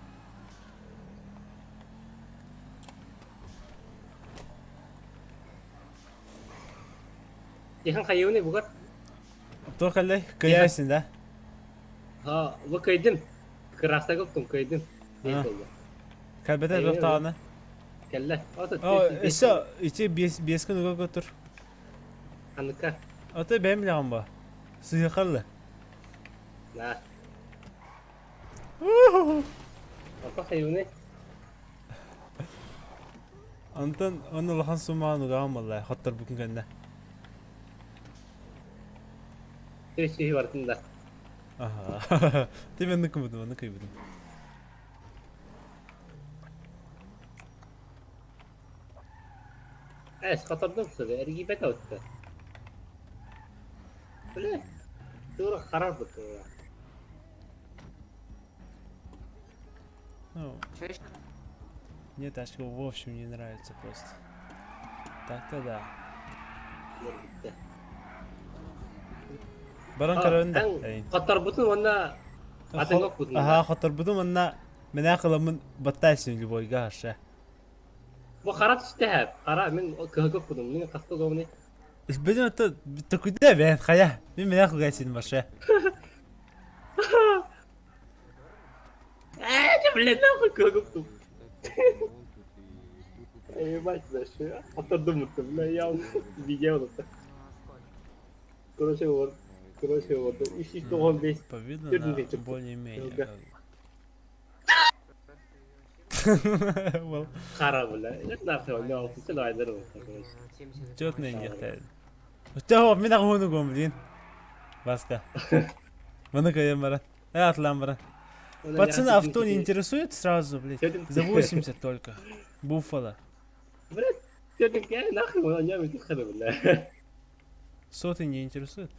S2: Тихан хайыуны бугар.
S1: Туох кэллэй? Кыйаайсың, да?
S2: Ха, бу кыйдым. Красный көптүм, кыйдым.
S1: А. Кэлбэтэ туох даҕаны.
S2: Кэллэ. Ото
S1: О, өссө ити биэс биэс күн уга тур.
S2: Ханыка.
S1: Ото бэйэм билэҕин бо. Сыһыхалла.
S2: На. Ото хайыуны.
S1: Онтон он улахан суммаҕын угаҕын буолла, хотторбукун кэннэ.
S2: Сүһү бартын да.
S1: Аха. Ты мен кымытым, аны кыйбытым.
S2: Эс, хотордум сылы, эргийбэт отта. Бля, тура харар бутура.
S1: Ну, мне тачка в общем не нравится просто. Так-то да. Баран көрөн да.
S2: Хоторбутун уонна атын оккутун.
S1: Аха, хоторбутум онна менә кыламын баттайсын любойга хаша.
S2: Бу хара түстэһэ, хара мин кыһыгы оккутум, мин хаста домны.
S1: Беден ото токуйда бен хая. Мин менә кугайсын баша.
S2: Э, блин, нахуй кыһыгы октум. Эй, мать, знаешь, хотордум бля, я видео Короче, вот, короче, вот, ищи того весь.
S1: По виду на более-менее. как бы.
S2: Хара, бля, это нахуй, не, все давай, здорово, короче.
S1: Чёт не нехтает. Чего, меня хуну гом, блин. Баска. Маны каем бара. Атлам бара. Пацаны, авто не интересует сразу, блядь? За 80 только. Буффало.
S2: Блядь, я нахуй, он не бля.
S1: Сотый не интересует?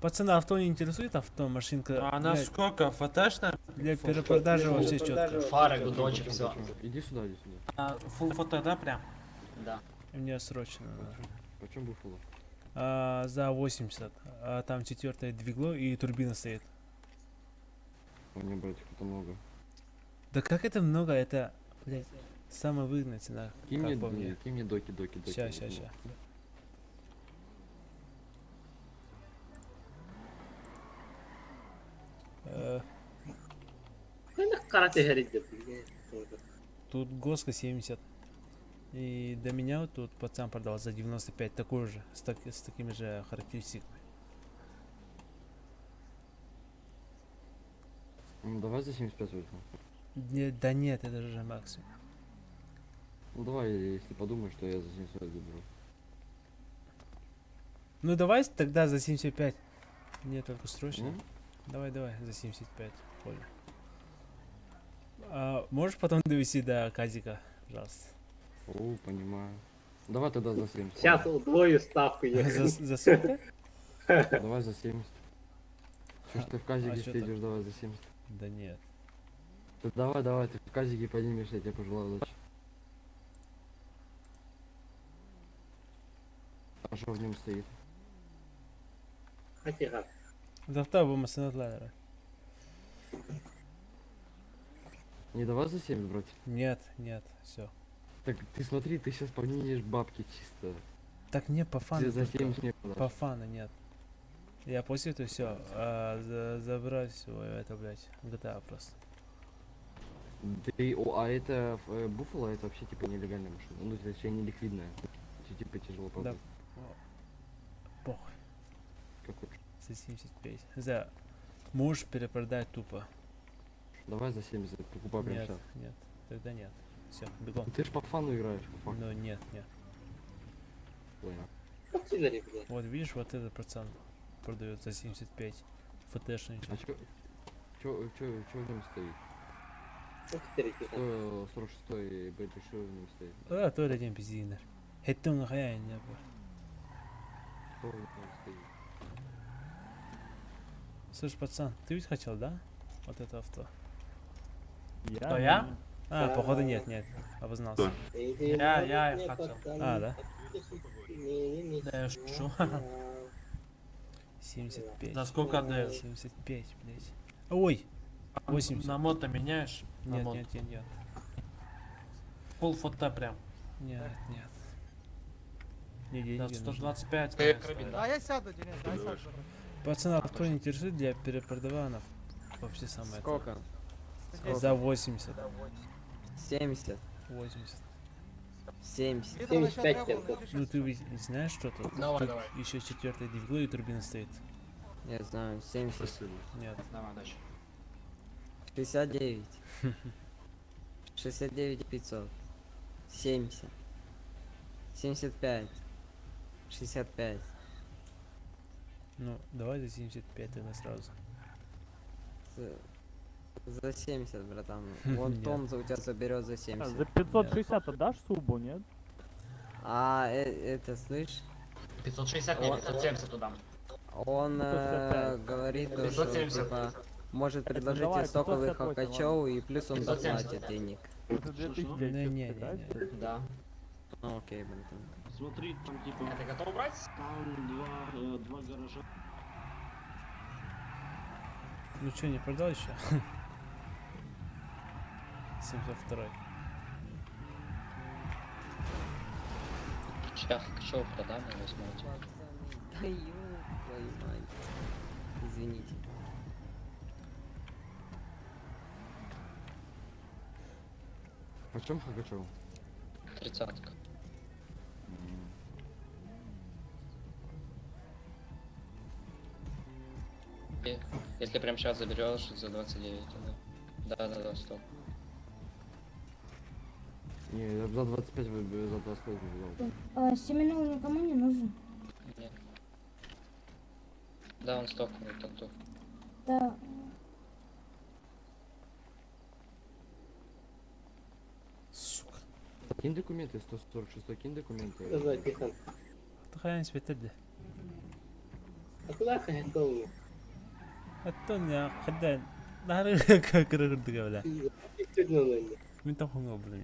S1: Пацаны, авто не интересует авто, машинка?
S18: А она
S1: для-
S18: сколько? ФТшная?
S1: Для перепродажи вообще четко.
S7: Фары, гудочек, все.
S15: Иди сюда, иди сюда.
S18: А, фулл ФТ, да, прям?
S7: Да.
S1: Мне срочно надо.
S15: Почем буфало?
S1: А, за 80. А, там четвертое двигло и турбина стоит.
S15: У меня, братик, это много.
S1: Да как это много? Это, блядь, самая выгодная цена,
S15: Кинь
S1: как
S15: мне,
S1: по мне.
S15: кинь мне доки, доки, доки.
S1: Ща, ща, ща. Тут Госка 70. И до меня вот тут пацан продал за 95 такой же, с такими же характеристиками.
S15: Ну, давай за 75 возьму.
S1: Не, да нет, это же максимум.
S15: Ну давай, если подумаешь, что я за 75 заберу.
S1: Ну давай тогда за 75. Мне только срочно.
S5: М?
S1: Давай, давай, за 75, Коля. А, можешь потом довести до Казика, пожалуйста?
S5: О, понимаю. Давай тогда за 70.
S2: Сейчас удвою ставку я.
S1: За сколько?
S5: Давай за 70. Чё ж ты в казике
S1: А чё так?
S5: сидишь, давай за 70.
S1: Да нет.
S5: Ты давай, давай, ты в казике поднимешься, я тебе пожелаю удачи. А что в нем стоит?
S2: Хатига.
S1: Завтра будем останавливать.
S5: Не давай за 70 брать?
S1: Нет, нет, все.
S5: Так ты смотри, ты сейчас поднимешь бабки чисто.
S1: Так не по фану.
S5: Ты за
S1: только.
S5: 70 не продашь.
S1: По фану нет. Я после этого все, забрать свое это, блядь, GTA просто.
S5: Ты, о, а это Буффало, это вообще типа нелегальная машина. Ну, точнее, неликвидная. Типа тяжело
S1: Да.
S5: продать.
S1: Похуй.
S5: Какой?
S1: За 75. За. Можешь перепродать тупо.
S5: Давай за 70, покупай прямо
S1: Нет,
S5: сейчас.
S1: нет, тогда нет. Все, бегом.
S5: Ты ж по фану играешь, по факту.
S1: Ну нет, нет.
S5: Понял.
S1: Вот видишь, вот этот процент продает за 75. ФТшный.
S5: А чё в нем стоит? 146-й Бэджи, что в нем стоит?
S1: А, то ли один пиздинер. Это нахуя не было.
S5: Что в нем стоит?
S1: Слышь, пацан, ты ведь хотел, да? Вот это авто.
S18: Кто, я?
S1: А, походу нет, нет, обознался.
S18: Я и хотел.
S1: А, да?
S18: Да я шучу.
S1: 75.
S18: За сколько отдаешь?
S1: 75, блядь. Ой! 80.
S18: На мото меняешь? На
S1: Нет,
S18: мото.
S1: нет, нет, нет.
S18: Пол фото прям.
S1: Нет, нет. Мне деньги
S18: Да,
S1: нужны.
S18: 125.
S17: Ты
S18: наверное,
S17: Да, я сяду, Денис, да, я сяду.
S1: Пацаны, авто не интересует для перепродаванов? Вообще самое. это.
S11: Сколько? Сколько?
S1: За 80.
S11: 70.
S1: 80.
S11: 70.
S2: 75
S1: Ну ты ведь не знаешь, что тут?
S17: Давай,
S1: тут
S17: давай.
S1: Еще четвертое двигло и турбина стоит.
S11: Я знаю, 70.
S1: Нет.
S9: Давай, удачи.
S11: 69. 69 500. 70. 75. 65.
S1: Ну, давай за 75 тогда сразу.
S11: За 70, братан. Вон
S1: Нет.
S11: Том у тебя заберет за 70.
S6: За 560 отдашь субу, нет?
S11: А, это, слышь?
S9: 560, не, 570 туда.
S11: Он
S6: 565.
S11: говорит, то, что
S9: 570.
S11: типа может предложить
S6: давай,
S11: тебе стоковый
S6: 568,
S11: Хакачоу и плюс он
S9: 570.
S11: доплатит денег.
S6: Это 2000
S1: Не, не, не, не.
S9: Да.
S11: Ну окей, братан.
S13: Смотри, там типа...
S9: А ты готов брать?
S13: Там два гаража.
S1: Ну что, не продал еще? 72.
S9: Сейчас Хакачева продам и возьму у тебя.
S11: Да ёб твою мать. Извините.
S5: Почем Хагачев?
S9: Тридцатка. И Если прям сейчас заберешь, за 29, да. Да, стоп.
S5: Не, я за 25 за 25 взял.
S4: А, Семинол никому не нужен.
S9: Нет. Да, он стоковый, тату.
S4: Да.
S1: Сука.
S5: Кинь документы, 146, кинь документы.
S2: Давай, Тихон.
S1: Тахаян спеттерди.
S2: А куда хотел?
S1: Аттон хаддан. Нары кырырдыга бля. Мен тохуңа булым.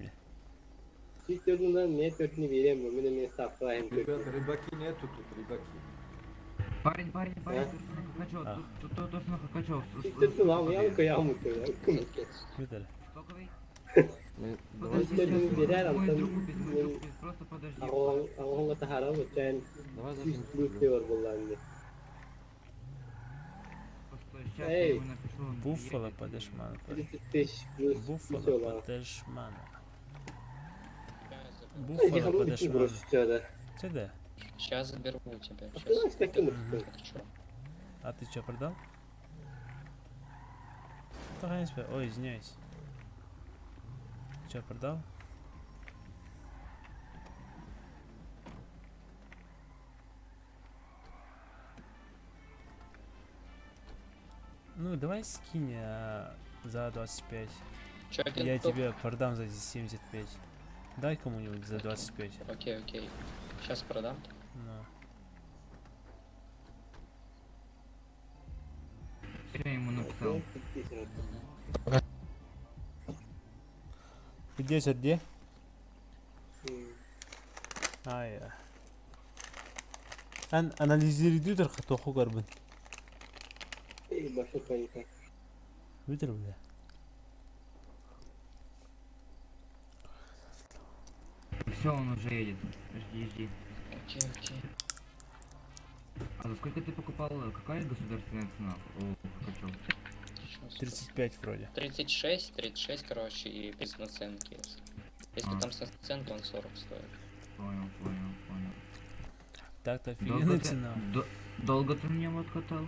S2: Сүйтерден мен төртүнү берем, мен мен ставкалайм.
S18: Ребята, рыбаки нету тут, рыбаки.
S6: Парень, парень,
S2: парень,
S6: тут на Хакачев, тут точно Хакачев.
S2: Сүйтерден ал, я куям.
S1: Видели?
S2: Сүйтерден берер, антон мен
S6: Просто подожди.
S2: Агонга тахара өтен.
S5: Давай за
S2: Сүйт плюс булланды. Эй,
S1: Буффало подешмана.
S2: 30 тысяч плюс
S1: Буффало подешмана. Буффало подешмана.
S2: Че
S9: Сейчас заберу у тебя.
S2: А
S9: Сейчас.
S2: ты таким
S1: А ты что, продал? Ой, извиняюсь. Че, продал? давай скинь за 25.
S9: Чё,
S1: Я
S9: кентов?
S1: тебе продам за 75. Дай кому-нибудь за 25.
S9: Окей, окей. Сейчас продам.
S1: На.
S5: Я ему написал.
S1: Где где? Ай. Ан анализируй хатоху карбын.
S2: И большой паника.
S1: Вытер, бля.
S5: Все, он уже едет. Жди, жди.
S9: Окей, окей.
S5: А за сколько ты покупал? Какая государственная цена у Хакачев?
S9: Щас.
S1: 35 вроде.
S9: 36, 36, короче, и без наценки. Если
S5: А.
S9: там с наценкой, он 40 стоит.
S5: Понял, понял, понял.
S1: Так-то
S5: Долго
S1: офигенная
S5: ты,
S1: цена.
S5: долго ты на нем откатал?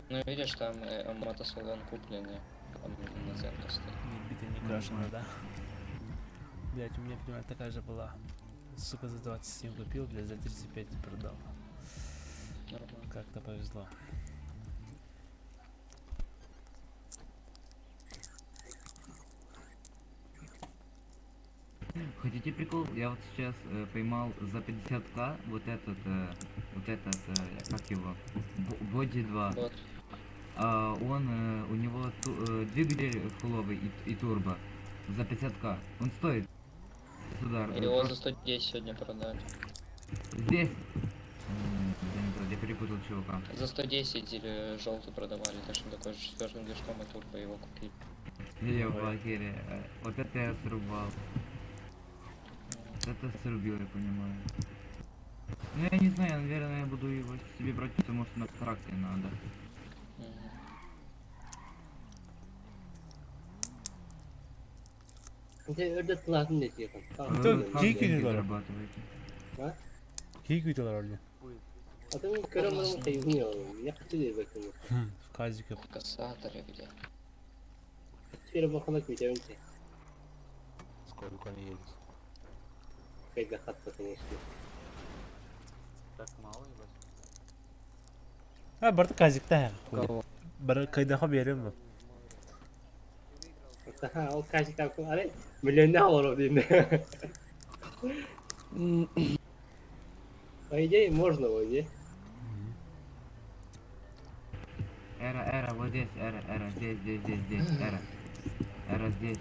S9: Ну, видишь, там мотосалон купленный, там наценка стоит.
S1: Не битая, не крашеная, да? Блять, у меня, понимаю, такая же была. Сука, за 27 купил, блядь, за 35 продал.
S9: Нормально.
S1: Как-то повезло.
S5: Хотите прикол? Я вот сейчас поймал за 50к вот этот, как его, Боди 2.
S9: Вот.
S5: А, он, у него двигатель фуловый и турбо за 50к. Он стоит. Сюда.
S9: Его за 110 сегодня продали.
S5: Здесь. Я не знаю, я перепутал чувака.
S9: За 110 или желтый продавали, точно такой же четвертым движком и турбо его купили.
S5: Я в ахере. Вот это я срубал. Вот это срубил, я понимаю. Ну я не знаю, наверное, я буду его себе брать, потому что на тракторе надо.
S2: Ты это ладно, не тихо.
S1: Кто?
S5: Как
S1: Какие
S5: деньги
S1: доллары?
S5: зарабатываете?
S2: А?
S1: Какие доллары?
S2: А ты мне көрөм Я хочу тебе
S1: Хм, в казике.
S9: В кассаторе где?
S2: Теперь баханак метемте.
S14: Сколько они едет?
S2: Когда хатка, конечно.
S14: Так мало, ебать.
S1: А, барда казик та.
S9: Кого?
S1: Бар кайдаха берем.
S2: Ага, ол казик такой, аре, миллионер олор дейм. По идее, можно, вроде.
S5: Эра, Эра, вот здесь, Эра, Эра, здесь, здесь, здесь, здесь, Эра. Эра, здесь.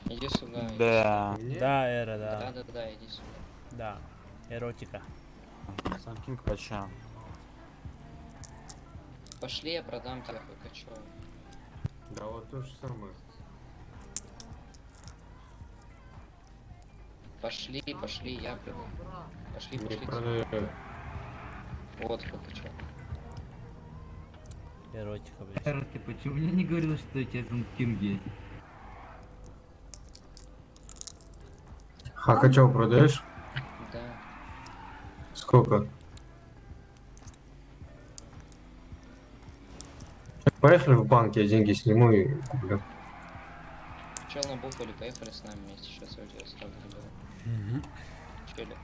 S9: Иди сюда. иди
S14: Да.
S9: сюда.
S1: Да, Эра, да.
S9: Да, да, да, иди сюда.
S1: Да. Эротика.
S14: Сам Кинг почем?
S9: Пошли, я продам тебе Хакачева.
S15: Да, вот то же самое.
S9: Пошли, пошли, я продам. Пошли,
S15: Не
S9: пошли.
S15: продает.
S9: Вот Хакачев.
S1: Эротика, блядь.
S5: Эра, ты почему мне не говорил, что у тебя Зонкинг есть?
S15: Хакачев продаешь?
S9: Да.
S15: Сколько? Поехали в банк, я деньги сниму и куплю.
S9: Чел на Буффале, поехали с нами вместе. Сейчас я у тебя сразу заберу.
S1: Мгм.
S9: Чели.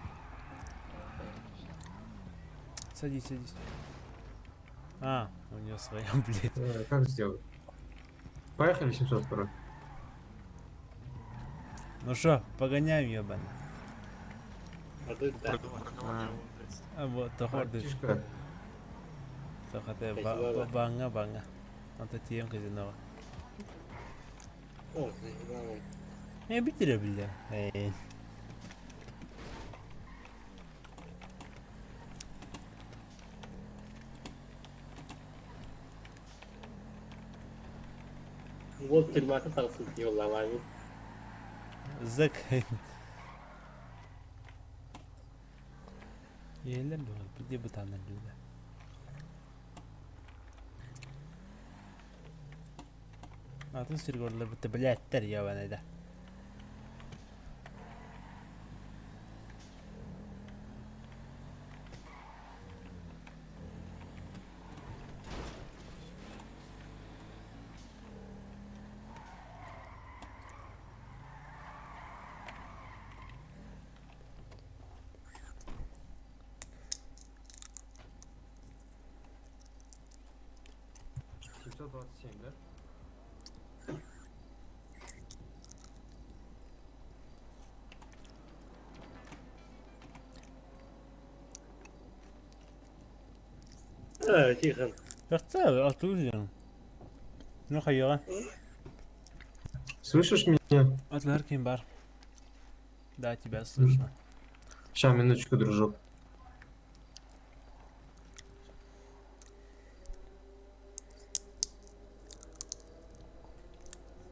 S9: Давай, поехали.
S1: Садись, садись. А, у нее своя, блядь.
S15: Как сделать? Поехали 702.
S1: Ну шо, погоняем, ебаный.
S2: А тут да.
S1: А вот, тохорды.
S15: Братишка.
S1: Тохоте,
S2: Спасибо.
S1: банга, банга. Он-то тем казино.
S2: О, заебало.
S1: Не обидели, бля. Эй.
S2: Вот тюрьма там ломами.
S1: Зак. Еле где бы там люди. Атын сиргорлар бітті біләттер ебаный да.
S17: 827, да?
S2: Э, Тихон.
S1: Тахса, атылжан. Ну хайыга.
S17: Слышишь меня?
S1: Атлар ким бар. Да, тебя слышно.
S17: Сейчас, минуточку, дружок.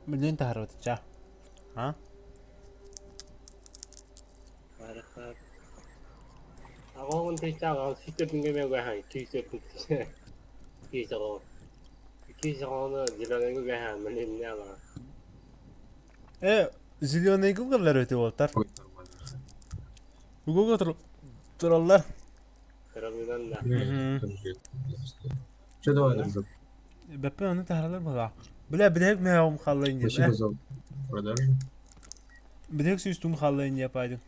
S1: Блин, таһарбытыча. А?
S2: Барахар. Аҕаҕын тыйчаах сүүстэрдиҥҥэ эмиэ угаһаан күүстэрдин киисэҕэ киисэҕэ зеленыйга угаһаан мин ала
S1: Э, зеленый гыллар өтө уолтар. Угуга тураллар.
S2: кыралыынан да
S17: Че давай, дружок?
S1: Бэппин ону таһаралар буолаа. Бля, билэк мээҕим халлайын диэн.
S17: Спасибо за продажу.
S1: Билэк сүүстум халлайын диэн паадын.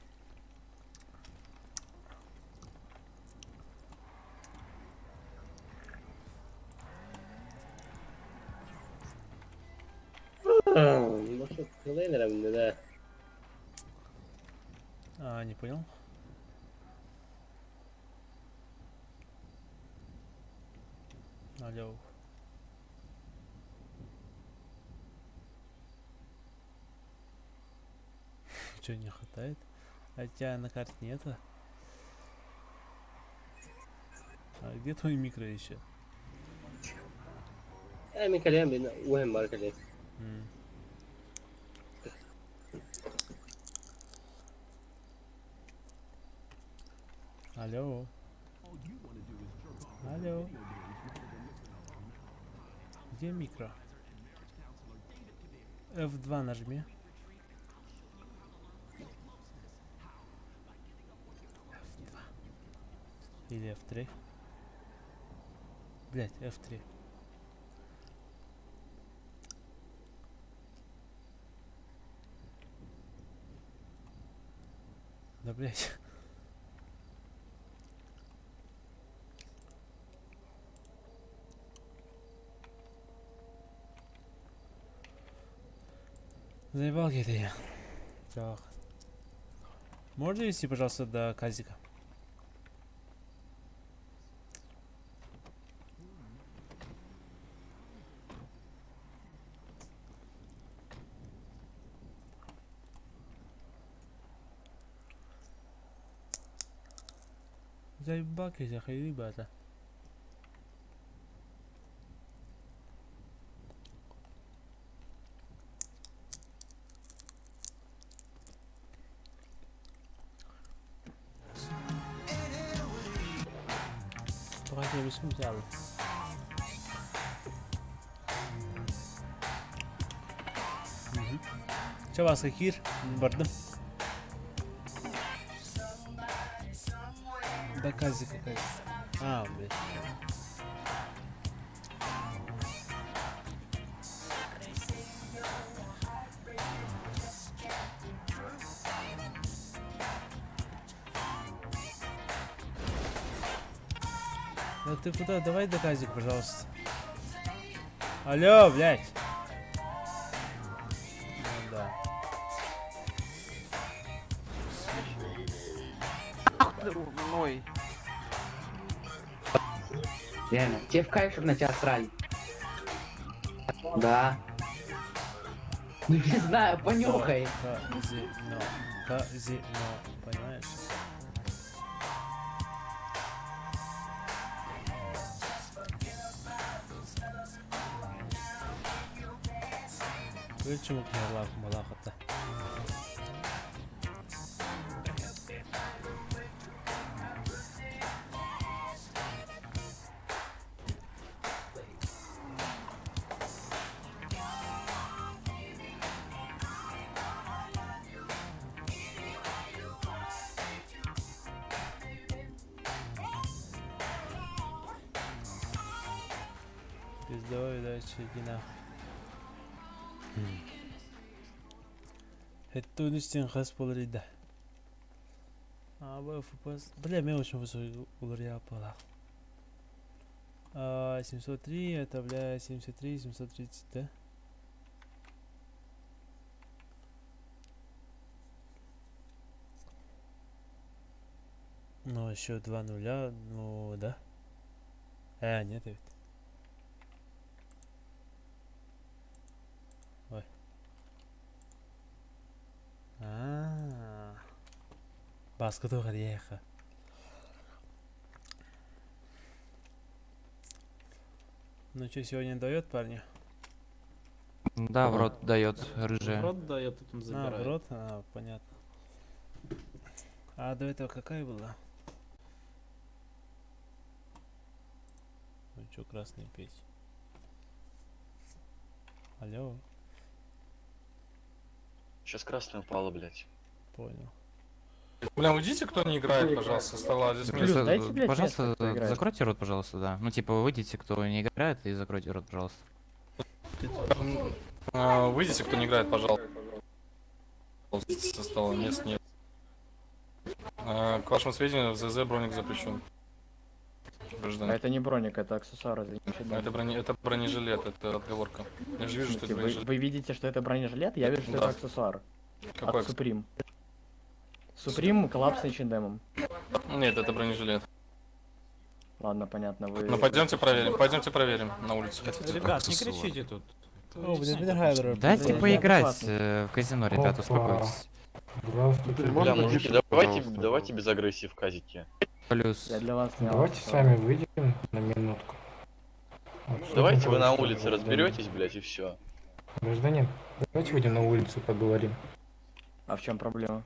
S2: Может, кылайын да.
S1: А, не понял. Алло. Че, не хватает? А тебя на карте нету? А где твой микро еще?
S2: Э, мин кэлиэм мин уһэн бар кэлиэм.
S1: Алло. Алло. Где микро? F2 нажми. F2. Или F3. Блять, F3. Да блять. Заебал где я. Так. Можно довести, пожалуйста, до Казика? Заебал ребята. Давайте взял. Чабаска кир, бардым. Да казика казик. А, блядь. Да ты куда? Давай до казик, пожалуйста. Алло, блядь. Ну да.
S10: Мной. Реально, тебе в кайф, чтобы на тебя срали. Да. Ну не знаю, понюхай.
S1: Казино. Казино. Понимаешь? Почему малахата? Пиздовой, дальше иди нахуй. Это унистен хас болар А, б FPS. Бля, мен очень высокий улар я палах. А, 703, это, бля, 73, 730, да? Ну, еще два нуля, ну, да. Нет, ведь. Ой. А, Баскы ореха. Ну что, сегодня дает, парни?
S5: Да, в рот дает рыжая.
S18: В рот дает, потом
S1: А,
S18: забирает.
S1: в рот? А, понятно. А до этого какая была? Ну что, красный петь? Алло,
S14: Сейчас красная упала, блядь.
S1: понял.
S8: Бля, уйдите, кто не играет, пожалуйста, со стола. Здесь
S5: Плюс,
S8: место.
S5: э, пожалуйста, закройте рот, пожалуйста, да. Ну, типа, выйдите, кто не играет, и закройте рот, пожалуйста.
S8: Выйдите, кто не играет, пожалуйста. Со стола мест нет. К вашему сведению, в ЗЗ броник запрещен. Гражданин.
S15: А это не броник, это аксессуар, извините. да.
S8: Это бронежилет, это отговорка. Я же вижу, что это
S15: Вы,
S8: бронежилет.
S15: вы видите, что это бронежилет, я вижу, что
S8: Да.
S15: это аксессуар.
S8: Какой
S15: От Supreme. Supreme collab с H&M.
S8: Нет, это бронежилет.
S15: Ладно, понятно, вы...
S8: Ну пойдемте проверим, пойдемте проверим на улицу. Хотите?
S18: Ребят, не кричите тут.
S1: О, блин, Пидорхайдер.
S5: Дайте поиграть в казино, ребят, успокойтесь.
S16: Здравствуйте.
S14: Бля, мужики, давайте без агрессии в казике.
S5: Плюс.
S15: Я для вас не
S16: Давайте сами выйдем на минутку. Обсудим
S14: Давайте вы на
S16: кое-что,
S14: улице
S16: гражданин.
S14: разберетесь, блядь, и все.
S16: Гражданин, давайте выйдем на улицу, поговорим.
S15: А в чем проблема?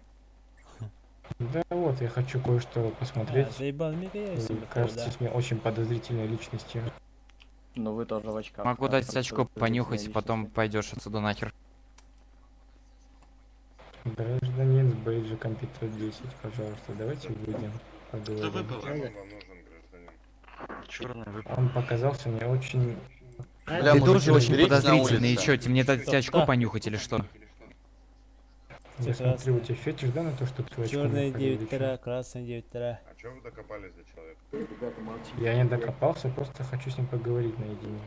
S16: Да вот, я хочу кое-что посмотреть.
S1: А, заебал, Мика, я
S16: Вы
S1: себе
S16: кажетесь мне очень подозрительной личностью.
S15: Ну вы тоже в очках.
S5: Могу
S15: да,
S5: дать
S15: так
S5: очко
S15: что
S5: понюхать,
S15: подозрительная
S5: потом пойдешь отсюда нахер.
S16: Гражданин с бейджиком 510, пожалуйста, давайте выйдем, поговорим.
S14: Черный
S16: Он показался мне очень...
S14: Бля,
S5: Ты
S14: мужики,
S5: тоже очень
S14: разберитесь на
S5: подозрительный, и
S14: улице.
S5: чё, тебе мне дать очко понюхать или что?
S16: Я смотрю, у тебя фетиш, да, на то, что ты очко
S1: Черная
S16: нюхали или
S1: 9
S16: чё?
S1: тара, красная 9 тара.
S16: А чё вы докопались до человека? Я не докопался, просто хочу с ним поговорить наедине.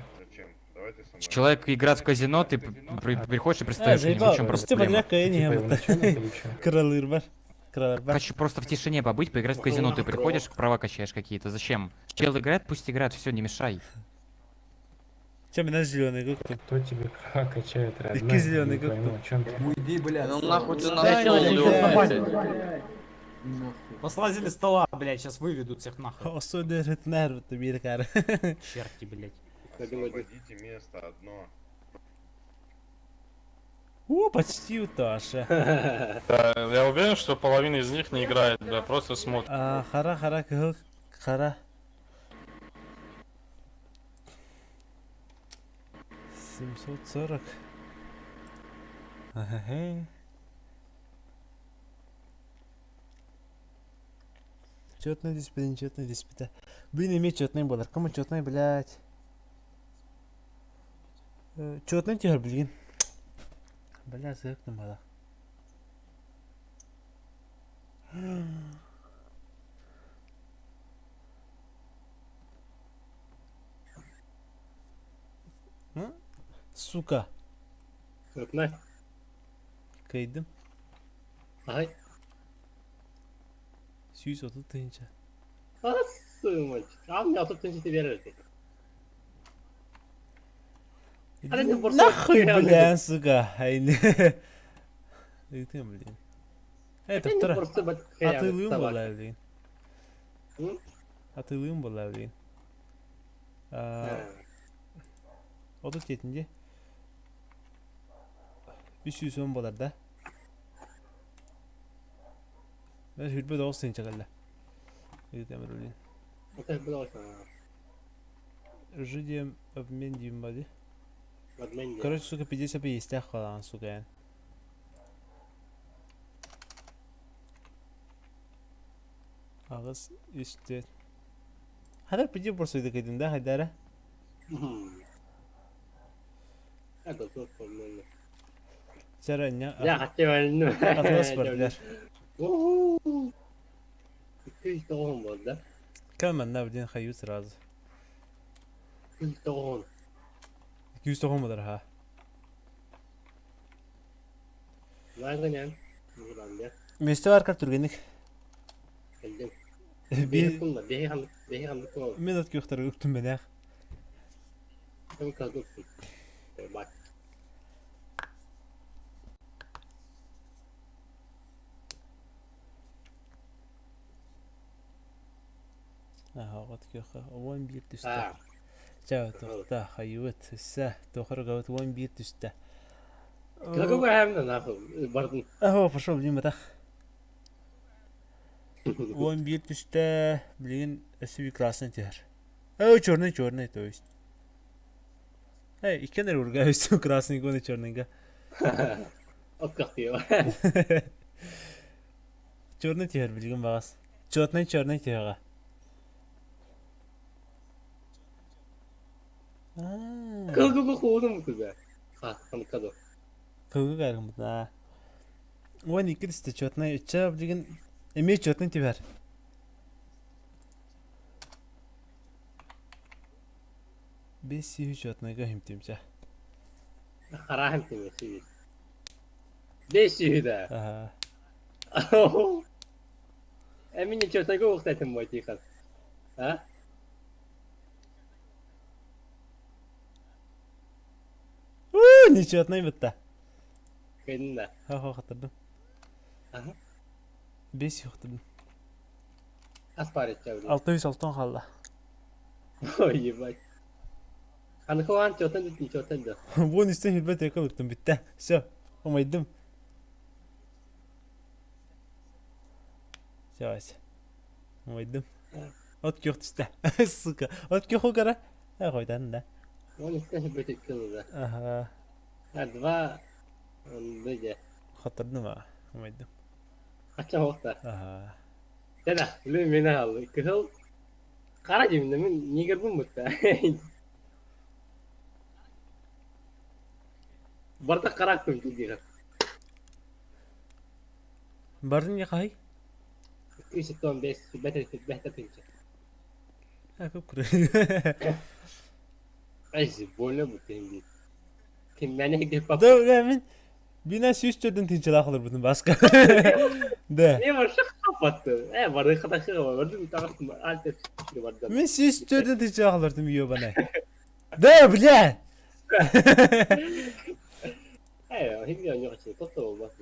S5: Человек играет в казино, ты приходишь и пристаешь к нему, в чем проблема?
S1: Кралырбар. Кралырбар.
S5: Хочу просто в тишине побыть, поиграть в казино. Ты приходишь, права качаешь какие-то. Зачем? Чел играет, пусть играет, все, не мешай.
S1: Чем меня зеленый как
S16: Кто тебе права качает, родной?
S1: Какие зеленый
S16: Не пойму, о чем ты?
S10: Уйди, блядь.
S14: Ну нахуй ты на
S1: Да,
S14: стол
S1: да,
S14: лёг,
S1: да.
S14: блядь.
S18: Послазили стола, блядь, сейчас выведут всех нахуй.
S1: Особенно нервы ты биркар.
S18: Черти, блядь.
S16: Освободите место одно.
S1: О, почти у Таши.
S8: Да, я уверен, что половина из них не играет, бля, просто смотрит.
S1: А, хара, хара, кыһыл, хара. 740. Ахахе. Четный диспет, четный диспет. Блин, имеет четный болар. Кому четный, блядь? Четный тигр, блин. Бля, зырк мала. Сука.
S2: На.
S1: Кыйдым.
S2: Ай.
S1: 130 тыһынча.
S2: Asımач. Ал 30 берер.
S1: Нахуй, бля, сука. Ай, Ты, блин. Это
S2: Ты
S1: вторая.
S2: просто бат-
S1: А ты лым
S2: собака.
S1: была, блин.
S2: М?
S1: А ты лым была, блин. Отут кетинде. 310 болар да. Мен хүрбе 9 тыһынча кэллэ. Ыытамыр, блин.
S2: Это было.
S1: Жидем обмен дим бади.
S2: Обмен дим.
S1: Короче, сука, 50 есть халан, сука. Агыс үстет. Хадар пиди борсойды кыдын да, хайдара.
S2: Это тут, по-моему.
S1: Сара ня.
S2: Я хотел, ну.
S1: Атлас бардылар.
S2: Уху. 209 болды, да?
S1: Кәмән на блин хаю сразу.
S2: 290.
S1: 290 буолар аха.
S2: Лайгынан. Муранда.
S1: Миэстэ баар түргэнник.
S2: Кэлдим.
S1: Би
S2: Бэһи бэһи хам бэһи хам кол.
S1: Мен от күөхтэр үктүм бэнээх.
S2: Кым калгып. Бат.
S1: Аха, от күөххэ 11 түстэ. Чэ, тоқта, хайыбыт, өссө, тохоргабыт 11 түстэ.
S2: Какой хэмнэ нахуй бардын.
S1: Аха, пошел, блин, батах. 11 түстэ, билигин өссө bir красный түһэр. Эй, черный, черный, то есть. Эй, иккен эрэ урга өссө красный уонна черныйга.
S2: От кахтыйа.
S1: Черный түһэр билигин баҕас. Четный черный түһэҕэ.
S2: Кылгы хуунум күбэ. Ха, хамкадо.
S1: Кылгы кааргыммыт аа. 12 түстэ четный үччэ билигин эмиэ четный түһэр. Бес сүүһү четныйга химтимчэ.
S2: Хара химтиме сүүс. Бес сүүһү да.
S1: Аха.
S2: Эмин четныйга уктайтын бой тихан. А?
S1: Уу, нечетный бытта.
S2: Кэннэ.
S1: Ха-ха хатырдым.
S2: Аха.
S1: Бес юқтырдым.
S2: Ас бар итчэ.
S1: 606 қалла.
S2: Ой, ебать. Аны кылаан чотан да чотан да.
S1: Вон үстен хүрбет эки ыктым бүтте. Все, умайдым. Все, Вася. Умайдым. От күөх түсте. Сука. От күөх кара. Э, қойдан да.
S2: Он үстен хүрбет эки да.
S1: Ага.
S2: А два он дэ.
S1: Хатырдым а. Умайдым.
S2: Ача хоқта.
S1: Ага.
S2: Дәдә, блин, мені алды. Кыһыл қара деймін, мен негр буммут да. Барда қара күн дейген.
S1: Бардың не қай?
S2: 295 бәтер бәтер тынчы.
S1: А, көп күрө.
S2: Ай, больно бу тенги. Ким мені деп пап.
S1: Да, да, мен бина сүүс төрдөн тынчылаа кылыр бутун баска. Да.
S2: Не бар шық капатты. Э, барды каташы бар. Барды тагы альт барды.
S1: Мен сүүс төрдөн тынчылаа кылырдым ёбаный. Да, бля.
S2: Э, химия нёчи, тотто болмас.